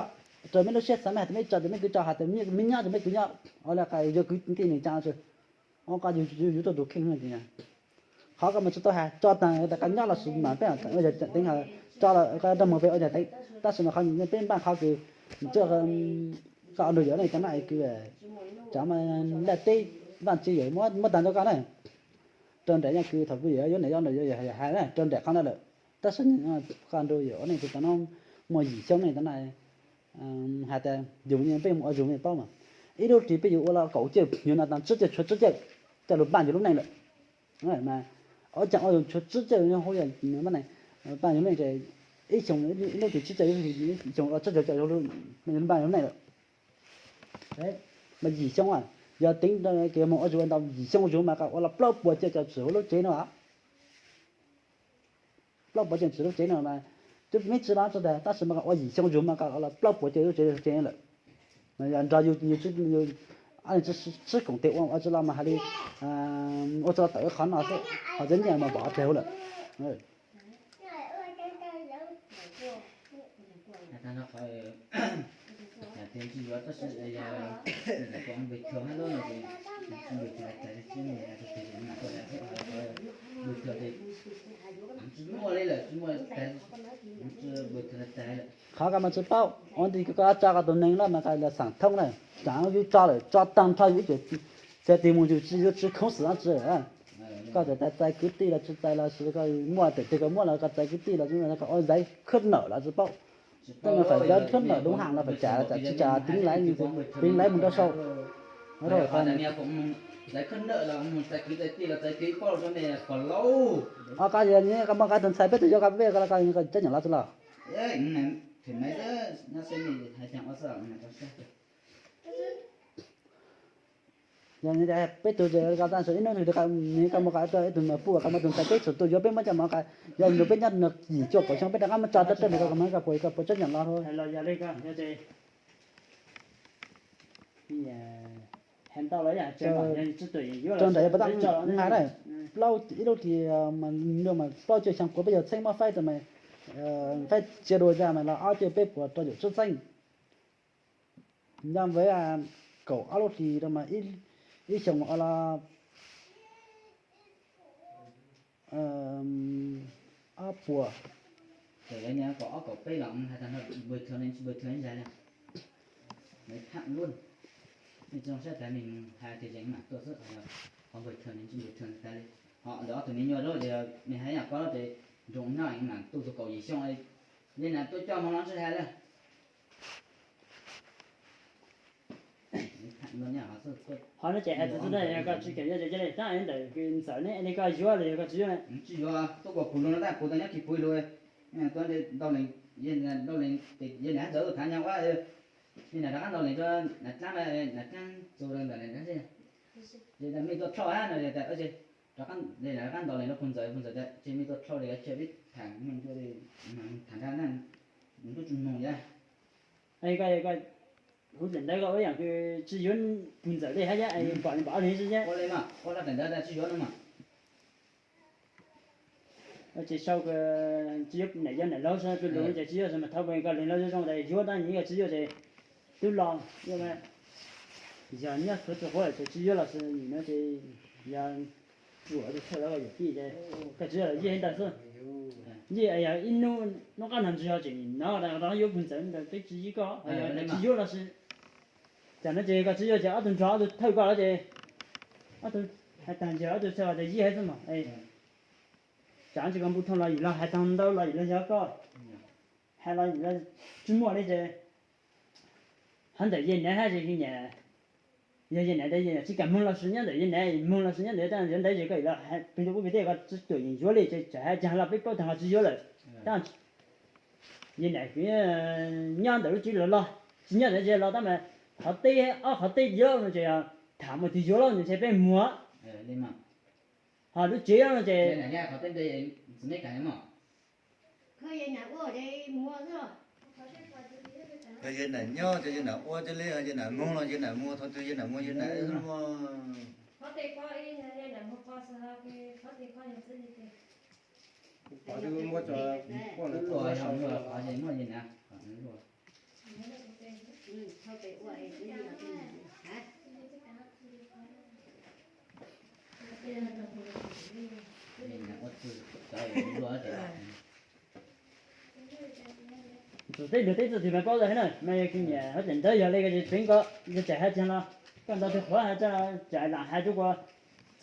raws mej lub siab xav mej hais tias mej tso ces mej kwv tso, hais tias mej nyob ces mej kwv nyob, ua li qas yuav kwv tij neeg tsaa tsi. Ua koj yug tuaj tus kheej tias qhov koj mus tsis tau hais tso taag tas koj nyob los sis mas peb ua yog teev, tso los koj nrog mus peb ua yog teev, tab sis mas qhov peb npaj qhov kws koj ua nrug yawm neej cov no kws tsav laj teb vaaj tse yawm muab taag rau koj na. Raws nraim yog kws thaum kuv yuav yuav niam yau ntawm yuav hais na, raws nraim qhov ntawd lawm. Tab sis nws qhov nrau yog ua neej tsis tau no muaj yim xyoo neej tau na, hais tias yus yeej peb mus ua yus yeej paub mas, ib lub ris peb yuav ua los kaum caug, yuav no tas tsib caug tshuav tsib caug, coj lug npaj yus lub neej lawm. Mas ob caag ua yus tshuav tsib caug hu yog npaj neej, npaj yus lub neej ces ib xyoo ib lub ris tsib caug, ib xyoo ua tsib caug caum npaj yus lub neej lawm. Mas yim xyoo, yog teev kev mus ua yus ua ntau yim xyoo yus mas ua los plaub puas caug caum txim huv lub tsev no. Plaub puas caug txim lub tsev no mas twb me tsi lab tsi tag, tab sis mas ua yim xyoo yus mas ua los plaub puas caug lub tsev lawm. Mas yog nrog yus, yus tsis, yus tsis koom tes ua ua tsi los mas hais li ua tsi los tawm qhov no xwb, qhov tseeb nyiaj mas pom plag lawm. Qhov koj mas tsis paub ua ntej koj tso koj tus neeg lawm mas koj los xaam thoob na, tsam yus tso lawm tso tag nrho yus ib txhia tig mus yus tsis, yus tsis khoov xwm dab tsi. Koj txawm txais kwv tij los tsis txais los sis koj muaj tawm tes koj muab los koj txais kwv tij los koj ua zaiv khwb nawm los tsis paub. Tej no phải dán khớp nợ đúng hạn là phải trả, là trả chi trả tính lãi, tính lãi mus rau sau. Koj yog koj muaj koj tus ntxhais peb tus yuav koj peb koj coj nyom los tsis los? Yog peb tug ces koj tab sis ib hnub twg koj muaj koj ib tug me pub koj muaj tus ntxhais peb txhua tus yuav peb muab coj mus, yog nrog peb nyob nws yim cuaj kaum xyoo peb rov qab muab tso rau tej ntawd koj muab koj puas, koj puas tseeb nyom los. Rau nram yog pas tau hais na, plaub ib lub ris mas plaub caug xyoo kuv peb yog txheeb muab faib rau mas, faib tsia dua zag mas los ob caug peb puas rau caum tsib txheeb. Nyob ntawd kaum ob lub ris rau mas ib xyoos ua los ob puas. Txawm yuav nyob kaum ob kaum peb los hais tag nrho npawg Thawj ne tsis npawg Thawj ib zag li. Nws tham luaj, nej tsis zoo saib tas nws hais tias zeem mam tuaj xwb, qhov npawg Thawj ne tsis npawg Thawj tas li. Ho ntawm ob tug me nyuam rau ces nws hais yam koj ces nroos nyob mam tu tus kaum yim xyoo li na, tuaj coj hmo no tsis hais li. Qhov no ces hais txog txog yog koj tsis kam yuav ces cia li tab ntawm kws ntxawm ne li koj yuav los yog koj tsis yuav na. Tsis yuav, tuaj kom kuv lug no tab kuv tau nyob kis puv lug. Tuaj ntawm Ntau Lees, yog niam hab ntxawm thav nyog ua, niam rov qab Ntau Lees rau Nam Dlaab, Nam Dlaab txug rau ntawm Nam Dlaab, mej tuaj dlhau hab no, rov qab Ntau Lees rau pug ntxawm, pug ntxawm tas ces mej tuaj dlhau li, cia peb tham mej tuaj tham nrag na, ntuj tsis moog yag. Huv tseem ntawd koj ua yam kws tsis yuav pug ntxawm li hab, pom pom ob leeg xwb. Ua li mas ua rau tawm ntawd tas tsis yuav no mas. Ces sau tsis yuav, niam yog niam laug sau pug lug ces tsis yuav mas thov koj leeg laug zoo zoo tas yuav tab nim koj tsis yuav ces twb los, yog nyob khuv txug qhuav ces tsis yuav los sis nim no ces yog ruam tsis thawj los koj yuam tij ces koj tsis yuav los yeej ntawd xwb. Yeej yog ib hnub hnub qab nag ntsis ho tseem nim no rov yuav pug ntxawm ntawd peb tsis yeej koj, yog tsis yuav los sis tam no ces koj tsis yuav ces ob tug nrog ob tug thawj koj los ces ob tug hais tag nrho ob tug txhawj tias yeej hais xwb mas. Tsam tsis koj npus thooj los yim los hais tag ntau los yim los yog koj hais los yim los tsis muaj li ces hov ntawm yawg niam hab ces niam, yog yawg niam ntawd yawg niam tsis kam moog los sis nyob ntawm yawg niam moog los sis nyob ntawm yawg ntawd ces koj yim los peb tug pub peb tej koj tsis tuam yeem yuav li ces tsam hais caag los peb paub taag koj tsis yuav lawm. Tab yawg niam nyob ntawm lub tsev lawm los tsis nyob ntawd ces los tab mas qhov teb ob qhov teb yuav no ces tham mus tig yuav los ntshe peb muag. Ho lub tsev no ces yog yawg niam nyob ces yawg niam ua cia li, yawg niam moog los yawg niam muag, thaum twg yawg niam muag yawg niam muag. Tus teb lug teb txuj twg mas paub lawm na, mas yog kws niam huv tseem ntawd yog li koj tseem koj yog tsam hais caag los koj ntau twg qhuav hais txog tsam lam hais rua koj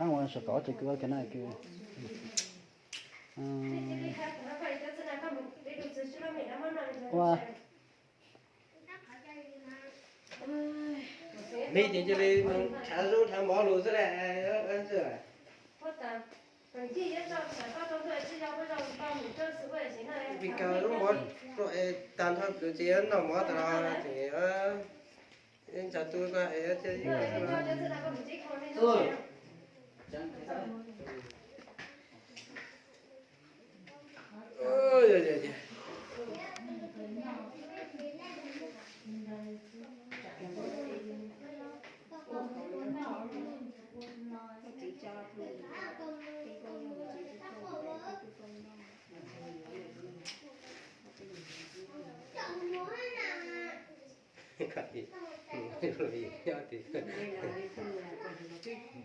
qaab ua saum tod ces kws ua kiag na kws ua me ces cia li nrhav zub nrhav mov lug xwb las. Vim kawg lub mov es tag nrho ces noj mov tas los ces nrhav tu koj es cia li Koj yim nyob tiag.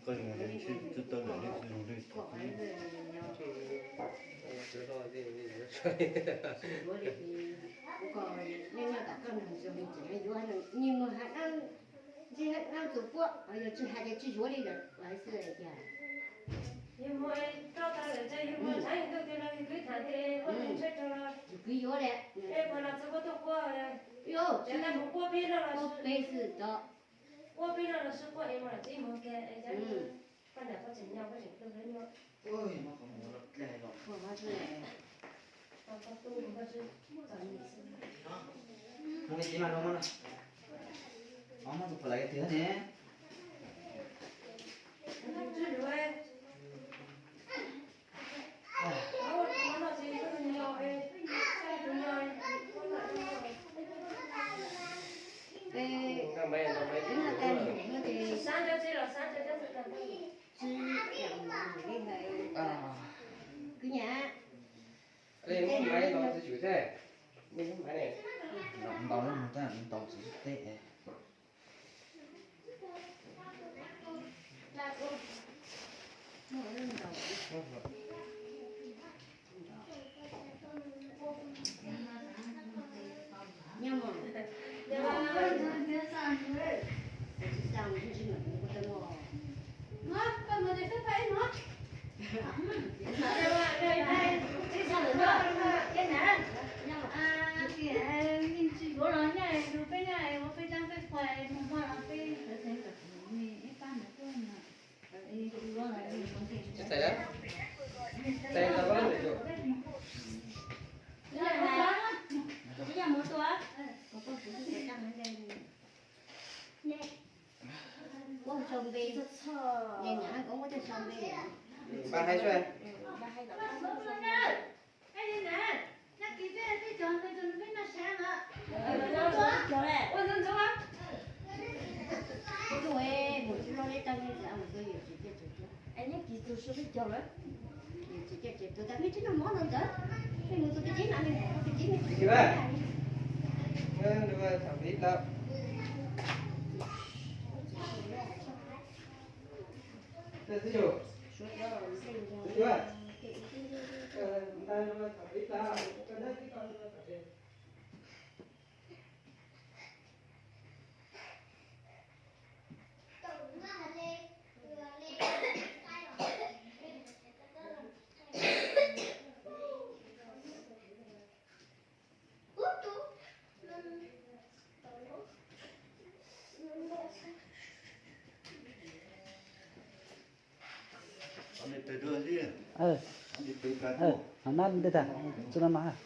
Koj yim tsis tau lawm li, tsis zoo li. Ntshe hais tias tsis yuav li lawm, hais xwb tias. Yus muaj rau tau lawm, yus muaj tshaib yus ntuj twg los yus kwv tham ces ua nws ntshe rau los yus kwv yuav li. Ej, puas los txog puab tuaj quaj, yus quaj peb no los, quaj peb xwb tso. Quaj peb no los sib quaj es mus los tib mus kiag es cov poj niam poj tseem nyob poj tseem hlub hlub nyuaj. Kwv nyab, ntau leej mus tab ntau txiv teb. Npaj hais sua. Hov nab ntej tag, txoj no mas.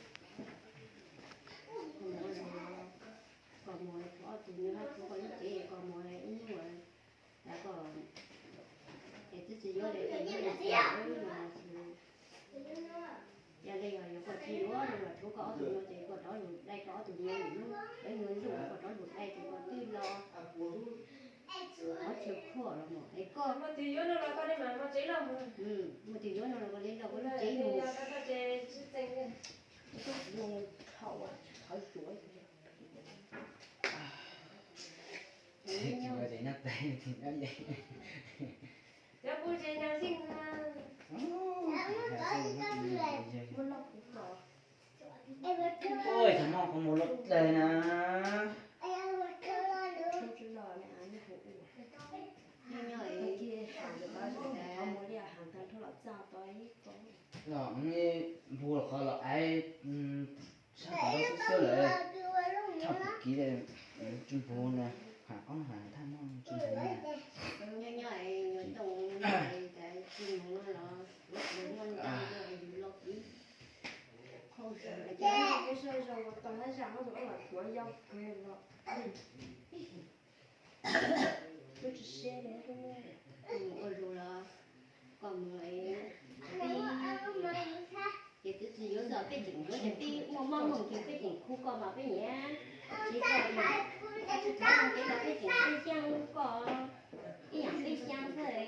Yog li yog koj tsis yuav no los rhuav koj ob tug no ces koj rov lug dai rau ob tug no, peb yuav lug koj rov lug dai ces koj twb los qhov chaw khuam los mus es koj muaj twg yuav no los koj li los koj lub tsev mus. Ua cov no qhov muag loj dlawg na. Los neb npua los qhov los aiv sab tom rau xwb xwb lawm. Thaj pum kiv tsis npug na, ha ob ha thaj no tsis npug na. Ua lus los koj mus, ces twb tsis yuav txog peb tseem yuav ces peb muaj mob muaj nkeeg peb tseem khu koj mas peb nyiam, tsis koj tsis txhob ua kev los peb tseem peb xyaab koj ib yam peb xyaab xwb.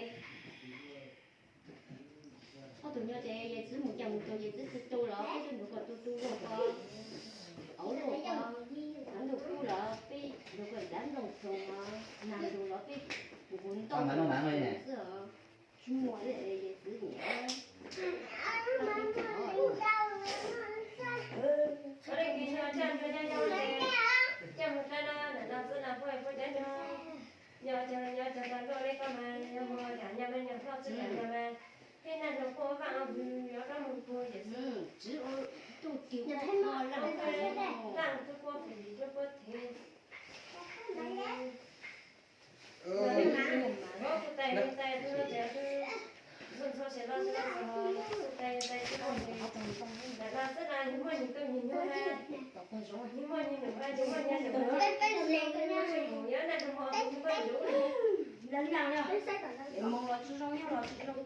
Ob tug nyob ces yawm txiv mus cas mus tau, yawm txiv tu tu los peb twb nrug koj tu tu luag koj, auv luag koj, nrug koj tu los peb nrug koj Kuv ntau ntawd no xwb, tsis muaj li es txwv niam. Yog cov nyob cov tas luaj li koj mas yog muaj yam nyab me nyuam hlob txwj yam nyab mas peb naj nrog quaj vaj vwg yuav koj mus puag yam xwb. Laj tus quaj fim yim rau quaj thev. Tus tais tus tais tus no tias tus ntxhua ntxhua siav loj siav loj txog tus tais tais tus no, lam no xwb na yus muaj nyias tus nyias nyuag ha. Yus muaj nyias num ha, yus muaj nyias num ha, yus muaj nyias num ha, yus muaj nyias num ha. Mus los tsis zoo, nyob los tsis zoo.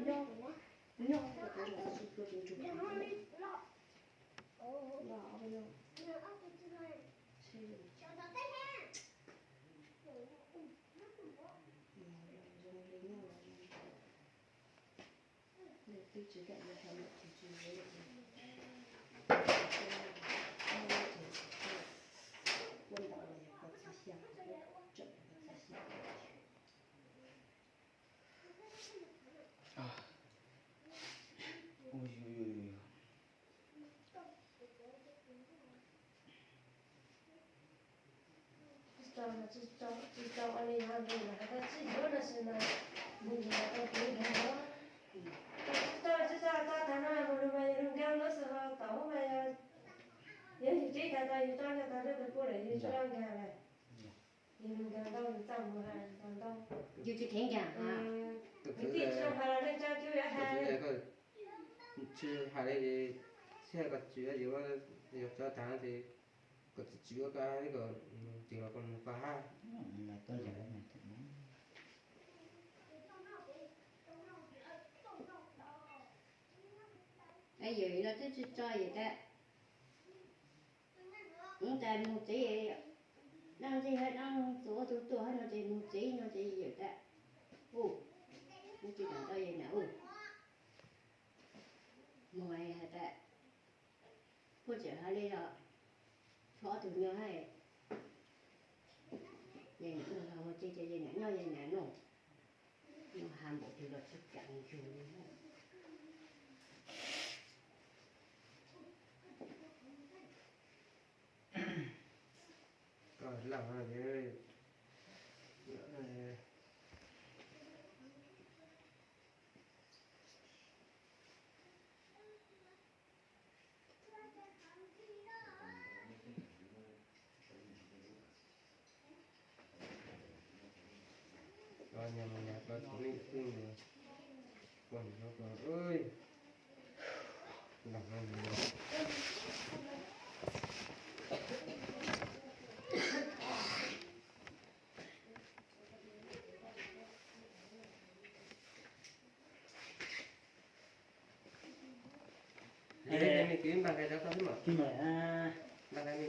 Nyob, nyob, nyob. Twb tsis kam yuav sawv ntawm tus tsis yuav lawm, kuaj ntau los yog koj txiv xya, kuaj tsawm los koj txiv xya. Tsis tau, tsis tau, tsis tau ua li no, nws hais tias tsis yuav no sis mas nws yuav tau kev nrog no. Tsis tau, tsis tau, tau tag no mus lug mas yog lug nkag lub xwb ho tau mas yog, yog yus tsis tag tau yus tso nkag tag lub tus kuj lawm yus tsis tau nkag lawm. Yus lug nkag ntau yus txaj muag nkag ntau. Yus tsis kheev nkag. Kwv tij tsis zoo hais los neej tsa cub yuav hais. Tsis hais li, tsis hais koj tsis yuav, yog tso tag no ces koj tsis tsis yuav koj kom tig los koj mus pab hab. Yawm no twb tsis tso yawm tas, mus tas mus tsev, dab ntxwg hab dab ntxwg ua tug tuag hab no ces mus tsev no ces yawm tas, u, mus tsis tau yawm niam u, mus hais tas, puag tseem hais li los tshuav ob tug nyuag hab, yawm niam mus los ua tsev ces yawm niam nyob yawm niam no, nws has npaum twg los tsis kam yug li. Koj laj,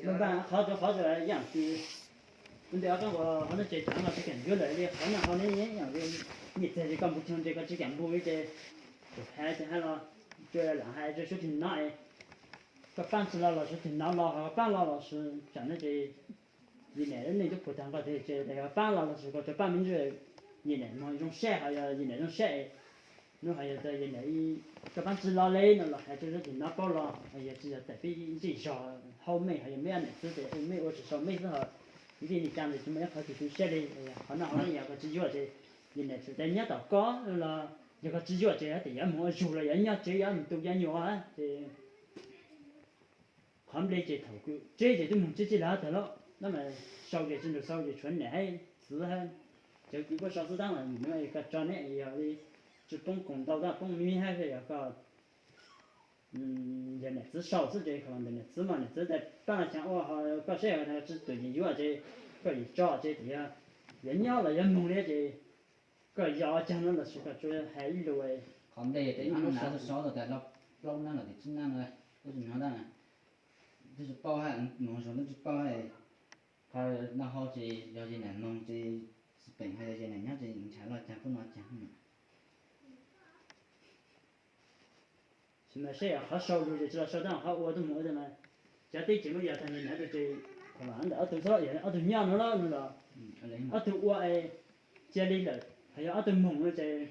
Npaj qhov rau qhov yaam tsis, ua ntej ob peb qhov no ces tsam los tsis kam yuav lawm li qhov no qhov ne, nyiam txag ces koj npug txog ces koj tsis kam npug li ces, tus hais ces hais los, lam hais rau suav twg no, koj paab tsi los los suav twg no los ho koj paab los los sis tsam no ces yim niam lub neej twb puag tag nqo tiag ces yog paab los los sis koj tsuas paab me ntsis, yim niam moog zoo sab ho yog yim niam zoo sab, nub ho yog tas yim niam koj paab tsi los li no los hais rau suav twg no paub los ho yog tsi yog tas peb ntsej zog hauv mej ho yog mej ob niam txiv tes mej ua tsis sau mej xwb ho, ntsej li cas tes tsis muaj ib qhov twg tu siab li. Qhov no ho yog koj tsis yuav ces yim niam txawm tas nyob tom koj los yog koj tsis yuav ces hab tes yuav moog ua zug los yuav nyob tsev yuav moog tu yav nyuas ces qhov nplej ces thaum kws tseb ces twb moog tseb tseb lawm tag lawm, nub mas sau ces tsi nrug sau ces tshuav niam hab txiv hab cov kws puab sau xwb tab mas nub koj tso neb yog li tsi poob koom ntau tab poob me me hab yog koj yog niam txiv sau xwb ces koj ntawm niam txiv mas niam txiv tas paab los caag ua ho koj saib tsi tuam yim yuav ces koj yim tso ces yog yuav nyob los yuav moog li ces koj yog caag no los sis koj tsuas hais ib lus. Qhov nplej tes ib hnub sau tau tas plaub nab los tes tsib nab no, twb tsi nyob tab, twb tsi paub hab moog zug twb tsi paub hab. Qhov no hau ces yog yim niam moog ces xwm peem ho yog yim niam nyob ces ntshaw los caag pub no caag. Tsis mas saib yog qhov sau lug ces tsi los sau tab qhov ua tuaj moog ua tas mas cov teb ces muab yog tag yim niam tes Ntawm ob tug xwb, ob tug nyob no los no los ob tug ua es cia li lawm, hos yog ob tug moog no ces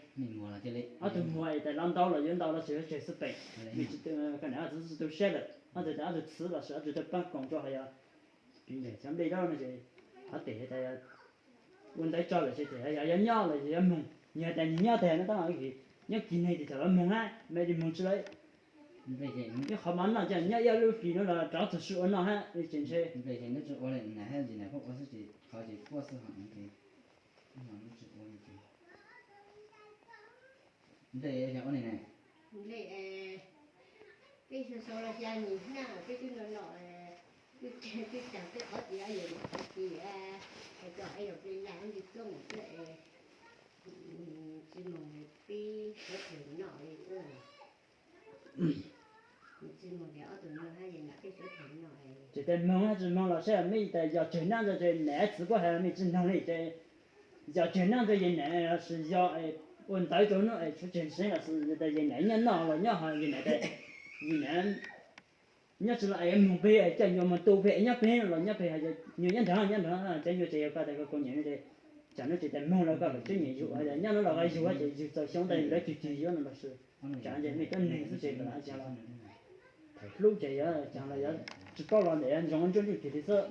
ob tug muag es tas los ntau los yuav ntau los tsis yuav tseg xwb pem. Vim tsis tu, koj niam txiv tsis tu siab lawm, ob tug tas ob tug txwv los sis ob tug tau paab koom rua hos yog piv npe xyov npe dab no ces qhov tes tas ua ntawv tso lawm ces yog yuav nyob los yuav moog, nyias tas nyias nyob tas no tab mas nyob kis neeg tes txawm los moog hab, me li moog tsi lawm. Ib qhov mov noj ces nyob ib lub hlis no los rov txug sib ua noj hab ces ntshe peb sau sau los xya nyim hnab peb twb noj noj, twb tsaug peb qhov tias yuav mus qhov tias hais txog yuav peb laj li txooj xwb es tsis moog peb suav dlawg noj li. Tsis moog tias ob tug nyob hab es lam peb suav dlawg noj. Tsis tas moog hab tsis moog los saib mej tas yog tsawg nab ntawd ces niam txiv kuj hais mej tsis noog li ces yog tsawg nab ntawd yog niam los sis yog ua ntawv rau nub es tshuav tsawg seev los sis tas yog niam nyob noj los nyob hos yog niam tas yog niam nyob tsis los es moog peg coj nyuas moog tu peg es nyob peg los nyob peg, nyuas nyob nraag nyob nraag cov nyuas ces yog koj tas koj kaus nyiam no ces tsam no tsis tas moog los koj kav tsij nyiam yug, nyob no los koj yug ces yug txaus xyoo ntawd lawv cug ceg yuav no los sis tsam ces mej tuab neeg xwb ces lawv caag los thaum hlub ces yog caag los yuav tsis paub los ntawm yuav ntsoov ntsuab ntsuj ceg li xwb.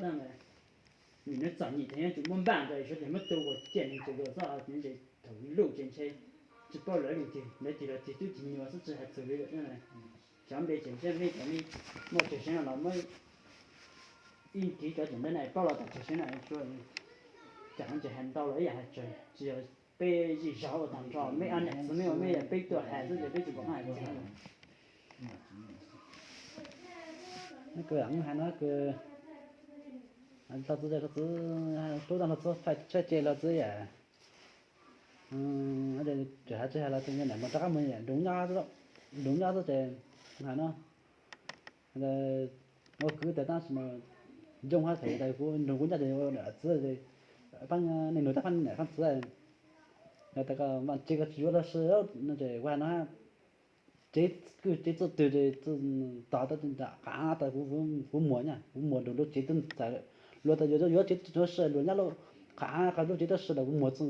Vim nws txom nyem ces yuav tsum muab npaj ntawd suav dlawg muab tu ua ciaj neeg tseem dua xwb, thaum luj ces ntshe tsis paub lawv leej twg, lawv tig los tig tub tig nyuas xwb tsis hais txug li lawm. Cov npe ces ntshe mej cov mej muaj tsawg seev no los muab ib kiv cov tseem ntawd na paub los tas tsawg seev na, tsam no ces hais ntau los ib yam hais tsawg, tsis yog peb zim zog ua tag nrho, mej ob niam txiv mej ua mej yog peb tuaj hais xwb ces peb tsis pom qab hais txog. Kws hais no kws hluas txiv, hluas txiv, tub tag hluas txiv tshaj ce hluas txiv yam, tsis hais tsis hais los tus niam mus rov qab mus nroog nyob, nroog nyob xwb ces hais no ua kwv tas tab sis mas zoo hab thaum tas kuv nroog kuv nyob ces ua niam txiv, pab neeg nug tab pab niam pab txiv tas koj vaaj tsev koj tsis yuav los sis no ces ua no tsev, kwj tsev txuj twg ces txuj tog tab qav tas kuv muag nyob, kuv muag nroog nraug tsev twb txawm luag tas yuav yuav tsev tub si luag nyob lub qav qhov lub tsev tub si los kuv muag txuj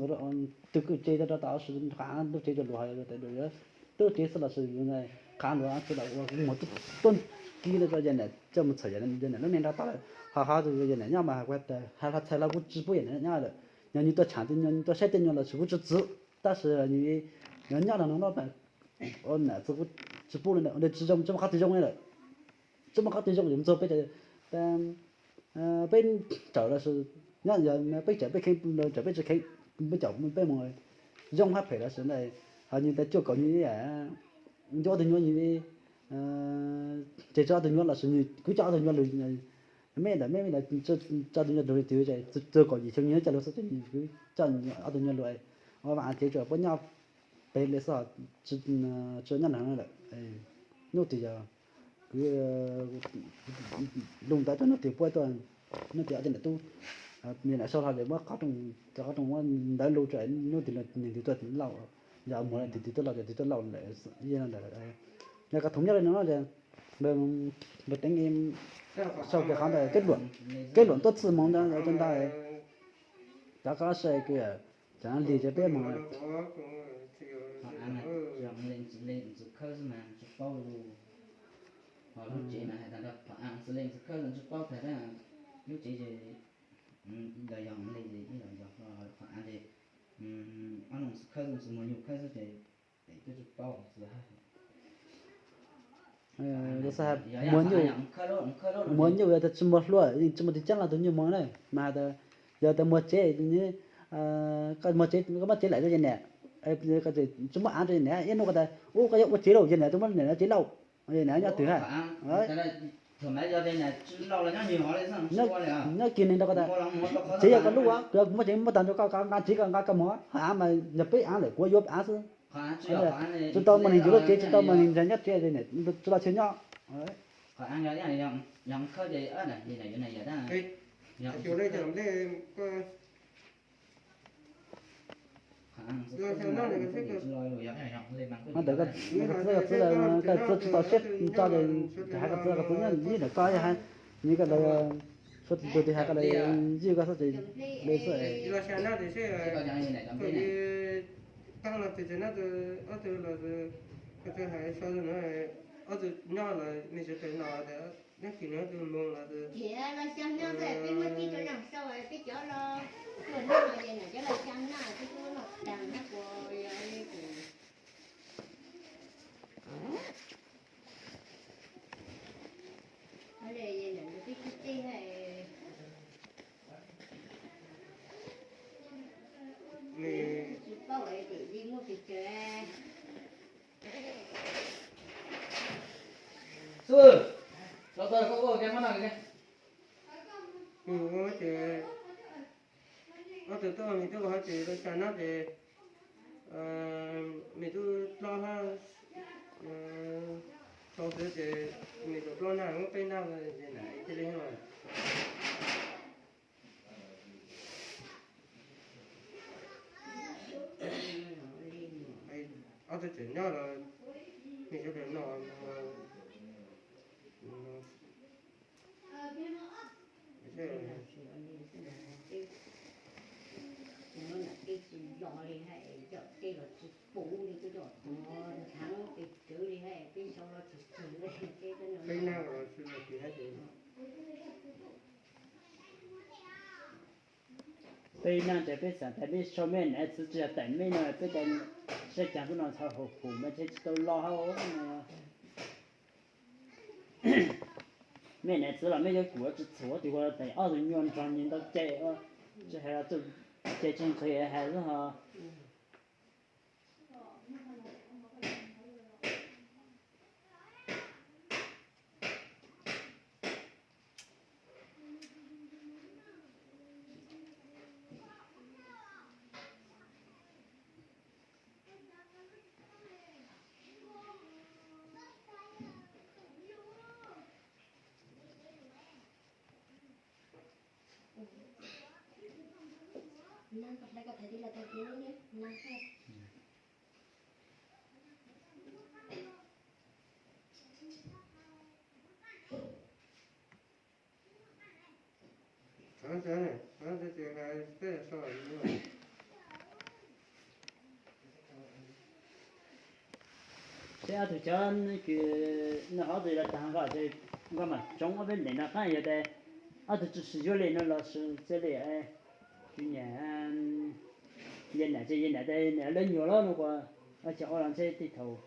twg kwj tsev rau tas sis qav lub tsev rau luag, luag tas yuav tub tsev xwb los sis yuav qav luag tsev los ua kuv muag tuaj kis no rau yawg niam coj mus txhawm yawg niam lub neej nrog tau lawm. Ho ho yawg niam nyob mas hais txhais los kuv tsis pub yawg niam nyob lawm, yog nws tuaj tshaam, yog nws tuaj saib tej nyuag los sis kuv tsis txwv, tab sis nws nyob no no ua niam txiv kuv tsis pub li, ua tsis zoo, tsis muaj qhov twg zoo li lawm. Tsis muaj qhov twg zoo yus ntxuag peb, peb tsaum los sis nyob peb tsaum peb kheev, tsaum peb tsis kheev, peb caum peb mus zoo hab phem los sis ntawd, ho nws tas cuaj kaum nws ncu ob tug nyuag, nws ces tso ob tug nyuag los sis nws kuv coj ob tug nyuag lug, mej ntawm mej ntawd tso ob tug nyuag lug li twg, cuaj kaum yim xyoo nws coj lug xwb ces nws kuv coj ob tug nyuag lug, ua vaam ces tsuas puab nyob pem li xwb, tsis nyob nrag lawm. Nub twg yog kuv lug ntawv rau nub twg puab tuaj, nub twg ob tug niam tub, niam sau hlo ces muab qhov rooj, cov qhov rooj muab ntawv lug rau nub twg neeg twg tuaj lauj, yog muag twg twg tuaj lauj, twg twg tuaj lauj lawm, ntawm yog koj thoom nyob li no ces npawg Teev sau kiag qhov ntawd, kev luam tuab txwj moog ntawd, cov koj saib kws cov lig ces peb moog. Ho av mas yog ntxwv khawb xwb mas tsis paub lug, ho lub tsev mas hais tag nrho, ho av ntxwv le ntxwv khawb tsis paub tag, lub tsev ces los yog le ces ib los yog, ho av ces ob lub ntxwv khawb ntxwv muag nyuj khawb xwb ces twb tsis paub ntxwv hab. Muag nyuj, muag nyuj yog tas tsis muag hlua, tsis muag tus caab los tus nyuj muag na, mas yog tas muag tsev, koj muag tsev koj muab tsev lawm rau yawg niam, tsis muab av rau yawg niam, ib hnub koj tas ub koj yuav ua tsev lauj, yawg niam tsis muab niam tsev lauj, yawg niam nyob twg hab. Nyob kis neeg rau koj tas tsev yog koj lub, kuv muab tsev muab tag rau koj, koj nqa tsev koj nqa koj mus, ho av mas yog peb av lawm kuv yuav av xwb. Tsis tau muaj neeg yuav lub tsev, tsis tau muaj neeg nyob tsev, tsis los tsis nyob. Ntawd koj txiv, koj txiv tsis tau siab tso, hais koj txiv, koj txiv nyob ib ntawm koj, nws koj los Koj tus twg hais koj li, ywj koj xwb ces li xwb. Los xya nab tias seb, koj ywj tag los tias xya nab, ob tug los, koj tsis hais so no, ob tug nyob los me sawv daws no tias neb kis neb ob tug moo los tias, los xya nab txawm peb muab cib rau nram sau peb cov los, tuaj neb no ces nram cov los xya nab peb tub los tag nab kuas yog li kuv. Peb tub teb tsis paub tim li muaj pes tsawg. Xub, los tau koj ua ke mab no ke. Ob tug tuaj me tub hais tias los xya nab ces me tub plaub hab, sau xwb ces me tub plaub nag muab peb nab ces nab cia li. Ob tug tseem nyob los me sawv daws no. Peb nab los tsis los tsis hais tias peb nab ces peb xav tias peb sau me nab txwv tsis yog tawm me no peb cov sab caag tub no txhaj hum hum mas tsis tau los hauv. Me nab txwv los me cov kuv tsis txhuav tus ua tes ob tug nyuaj nrog nyias ntau cai, tsis hais los txuj cai tsis nqhis hais xwb ho. Seb ob tug cov kws noj qhov twg los tag nqo ces nkauj mam tsoob ob peb ntev no qaab yog tas ob tug tsi sib yuav li no los sis txij li kws niam yawg nam ces yawg nam tas niam lawv nyuam lawm no ua ces ua los ntshe tej thaum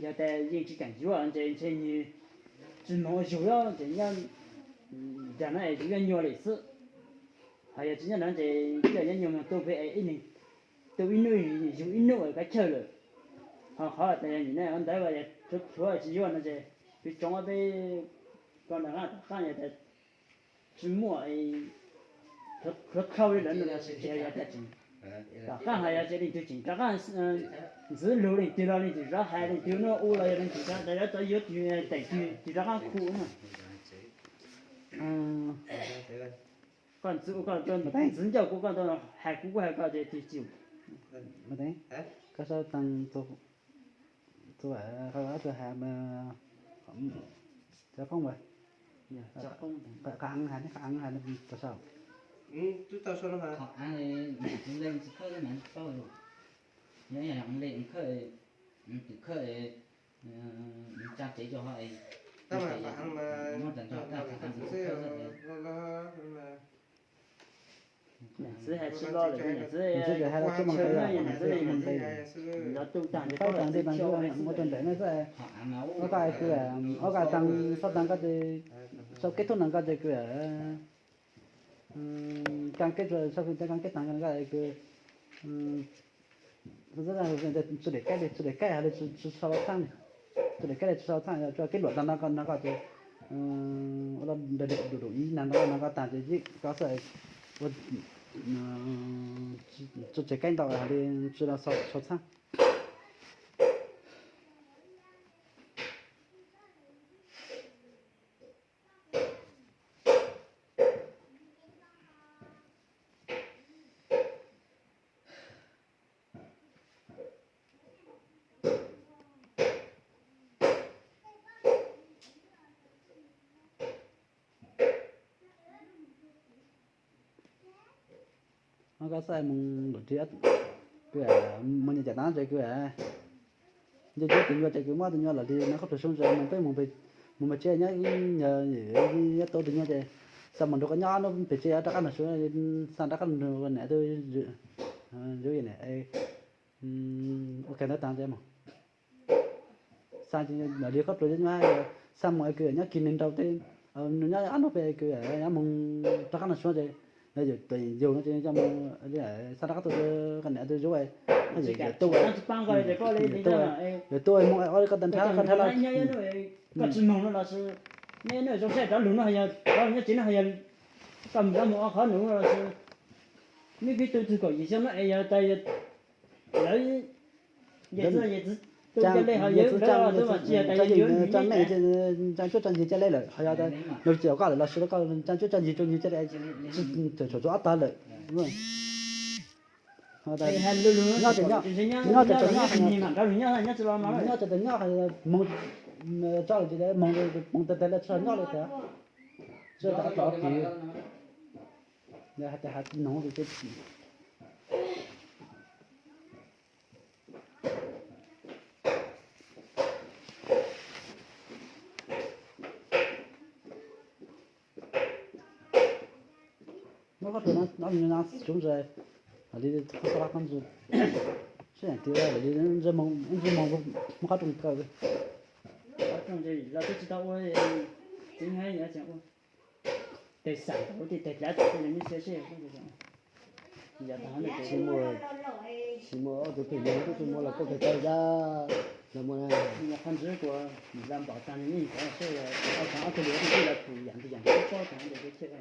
yog tas yeej tsis keem yuav ntshe ntshe nws tsis moog ua yug lawm ces nyob nrag no es yug nyob nyuag li xwb. Ho yog tsis nyob nrad ces twb nyob nyuag moog tu pem es ib leeg tu ib nub yug ib nub es kav chawj lawm. Ho qhov tas yog nim no ntawd yog tshuav tsis yuav no ces kuv tsoob ob peb koj nrag qaab tom qaab yog tas tsis muaj khawv khau li lawm no los sis yog tas tseem tom qaab ho yog tas leej twg tseem rov qaab ntxiv lug leej twg los leej twg rov hais leej twg no u los yog leej twg rov tas yuav tau yuav tus teem twg rov qaab khu no. Koj ntxiv, koj ntxiv ncauj kuv, koj hais kuv kuj hais koj ces tig tsis. Koj sau taag txug ob tug has mas cov qoob mas qhov aav has, qhov aav has tau sau. Niam txiv has tsi lo lawm, niam txiv has tsi moog nqe, niam txiv moog nqe, paub taag ntej taag ntsuab muab rau ntawm no xwb. Ob koj kws, ob koj taag, sau taag koj ces, sau kết thúc no koj ces kws, kaam kết, sau taag kaam kết taag koj kws tsi daim kaib li, tsi daim kaib hab li tsi sau txhaaj, tsi daim kaib li tsi sau txhaaj, tsuas kết luận taag no koj, no koj ces ua dua đủ ý no, no koj taag ces koj xwb, ua tsi tseem kaib ntau hab li tsi sau txhaaj. Koj xav mus lawm tiag, kws mus nyias cas tag ces kws nce nce tus nyuag ces kws muab tus nyuag lawm li no koj pluag soob ntsis mus peb mus pem tsev nyob nyob tau tus nyuag ces xav mus nrug koj nyob nub pem tsev rov qab nrug suav, xav rov qab nrug niam tub, ua ke ntawd tag ces mus. Xav lawm li koj pluag nyob, xav mus es kws nyob kis neeg nraug tej, nws nyob ob nub pem kws nyob mus rov qab nrug suav ces yog yus no ces coj mus, xav rov qab tuaj koj niam tub zuv, yus tuaj, yus tuaj mus ob koj tag nrho koj nrho los. Koj tsis moog no los sis, nyob nws zoo sab rov lug no yog, nyob tsev no yog, koj mus rov mus ob qhov nus los sis, neb pib tu tug kaum yim xyoo no es yog tas lawv, yawm txiv yawm txiv tu ca le ho yawm txiv tu mas tsis yog tas yog yuav nws coj nej, coj cuab coj yig ca le lawm ho yog nws tsis yog koj lawm los sis koj coj cuab coj yig rau nws ca le, txawm tshuav ob tag lawm. Nyob ces nyob, nyob ces nyob, nyob ces nyob, moog tso lawm ces moog, moog tag tag lawm tsis nyob li tiag, tsis tau tov kis, hais tias hais noog li ces muab koj tus no sub ntses, li koj xav koj ntses, sib yaam tias li ntses moog, muab qab rooj kaw, qab rooj los twb tsis tau ua, tseeb hab ua, tes xam tau ua tej tes dlav tau tej li neb xav seb. Tsis muaj, tsis muaj ob tug pem yog tub tsis muaj los koj pem tau yab los muaj na. Qhov ntsis kuv la npaum tag li neb cov seb, ob tug li tub tij los pum yam ntws yam ntws tub pob tag ntawd ces, ces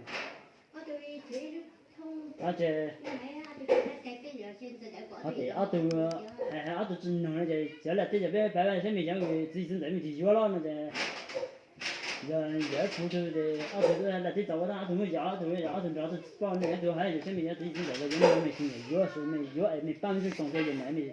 ob tug, ob tug tsis noog no ces cov lawm tej ces peb pab saib me cov txiv txiv ntxawm me tsis yuav los no ces yog yawm tug ces ob tug lawm tej txaus ua tau ob tug muab yog ob tug, yog ob tug nrog ob tug poj niam ob tug hais ces saib me cov txiv txiv ntxawm los yuav no me tsis nyiam yuav, me yuav es me pab me tub tsoom tes yawm ntawm me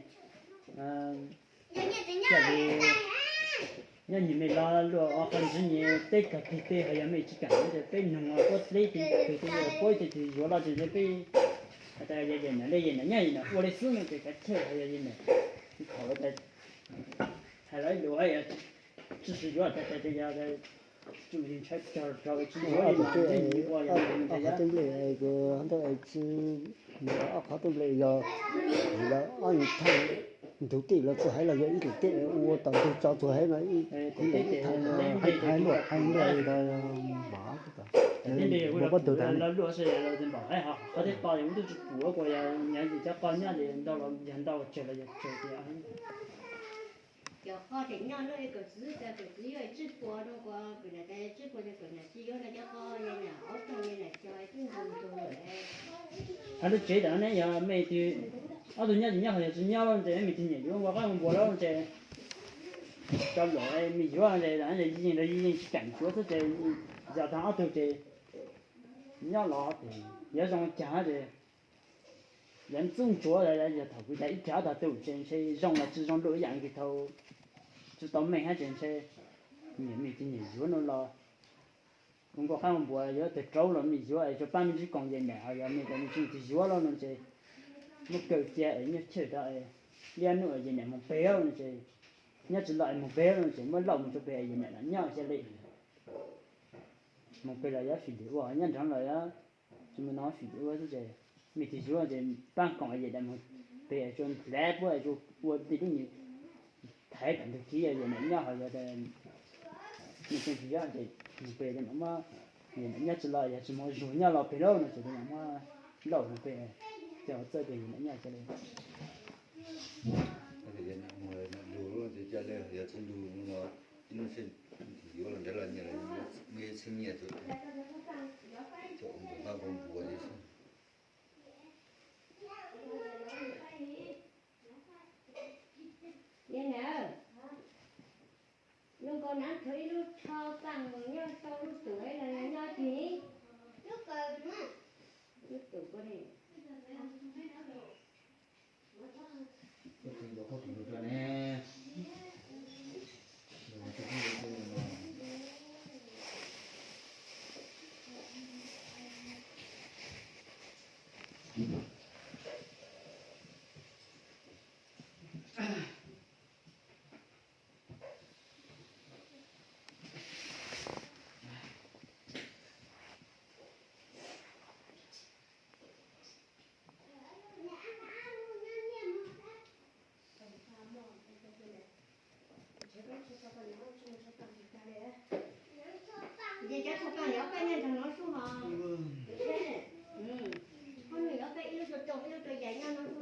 Nyob nyuag me los luaj qhov ntsis nyem teb kawg kiag peb ho yog me tsis kam ces peb noog puab dleb tig kawg tig puab ib tug twg yuav los ces peb has tas yog yawm ntawm le yawm ntawm nyob yawm ntawm ua li xwb no ces kav chawj ho yog yawm ntawm thaum hais los ib lus hais tsis sib yuav tas tas ces yog tsis ntshai cog rau tsis yuav li mas yeej ua yog ntawm tej nplej kuv ntawd tsis, ob qhov tej nplej yog vim lawv ob thaj ntug tej los tsis hais los yog ib tug tej ua tau ntug tso txug hais no ib thaj hais luaj hais luaj li ntawd npaum, npaum pob tug tas. Qhov tej to yog ub ntuj tsis pum kuas yog nyob cov qoj nyob li ntau los yog ntau, tsawg los yog tsawg tias. Cov qoj tseem nyob lub kawm txwv, kawm txwv yuav tsib puas no, kawm niam tas tsib puas ces kawm niam tsis yuav no cov qoj yog niam ob tug yog niam cog twb ntug ntug lawm. Hais lub tsev tam ne yog me twg, ob tug nyob tsis nyob ho yog tsis nyob lawm ces me tsis nyiam yuav ua qab ua npua lawm ces cov lawm me yuav ces yog yeej rau yeej tsis kam yuav xwb ces yog tag ob tug ces nyob los ces yuav zoo cas ces yog txuj ntsuav yog thaum kuv tas ib tug ob tug ces ntshe zoo los tsis zoo luaj ib yam li thaum tsis tau me hab ces ntshe nyiam me tsis nyiam yuav no los ua npua qab ua npua yuav tag rau los me yuav es tsuas pab me ntsis koom yawm niam ho yog me tas me tsis nyiam yuav los no ces muab kaw cia es nyob chawj rau liab nuj yawm niam mus pem no ces nyob tsis los es mus pem no ces muab lauj mus rau pem yawm niam los nyob cia li mus pem los yuav fim ua nyob nrad los yuav tsis mus no fim ua xwb ces me tsis yuav ces pab koom yawm niam mus pem tsuas nplav puab tsuas ua tej lub nyuag thaiv kom ntug kiv yawm niam nyob ho yog me tsis yuav ces mus pem mam muab yawm niam nyob tsis los yog tsis muaj zug nyob los pem lawm no ces mam muab lauj mus pem ces txawj pem yawm niam nyob cia li. Lug ces ca le yog tsis lug no ib hnub seb yuav los nrad los nyias muaj ib txhiab nyiaj rau cov ua npua qab ua npua li xwb. Zoo nkaus nav tshuav ib lub tsho paj mus nyob tau lub tum los nyob twg? Lub tum ko ne. Ces cov tshaj tawm yog peb nyob nrog no sub hos. Poj nws yog peb ib lub rau rau ib lub rau yaim nyob no sub.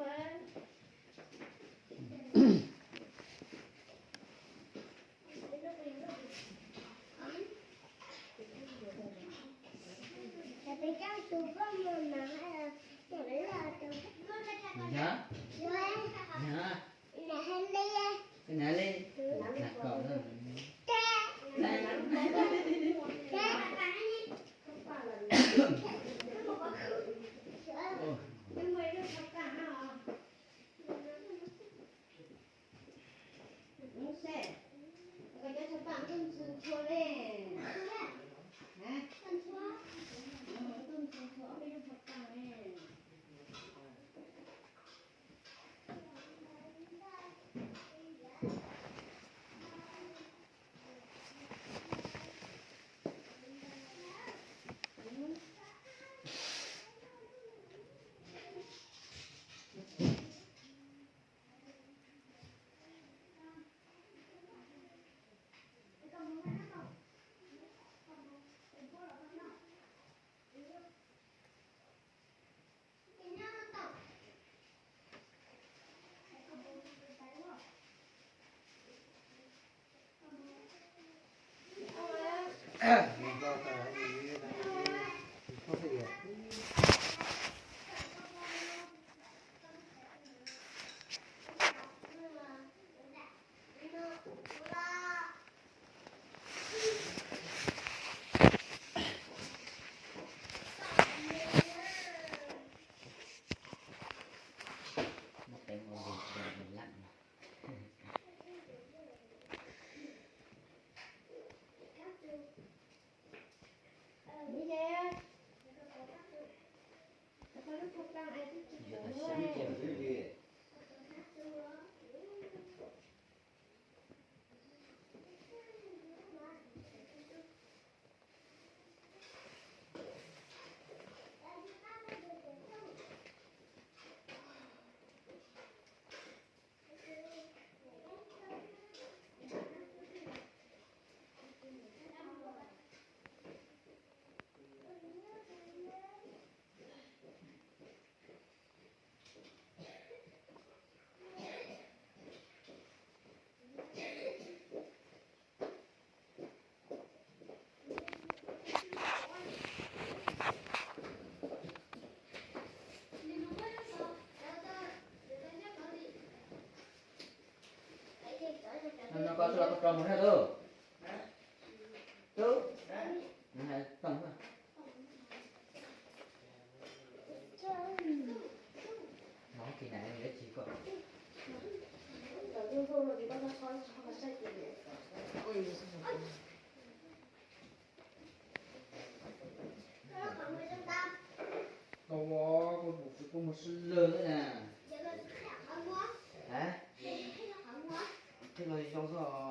No koj txhob los koj rau mus na tub. Tub. Nws hais toom na. Nov kis nas yuav tsis koj. Tau, koj mus tsis koj mus sib lawg na. Hais los zoo xwb os.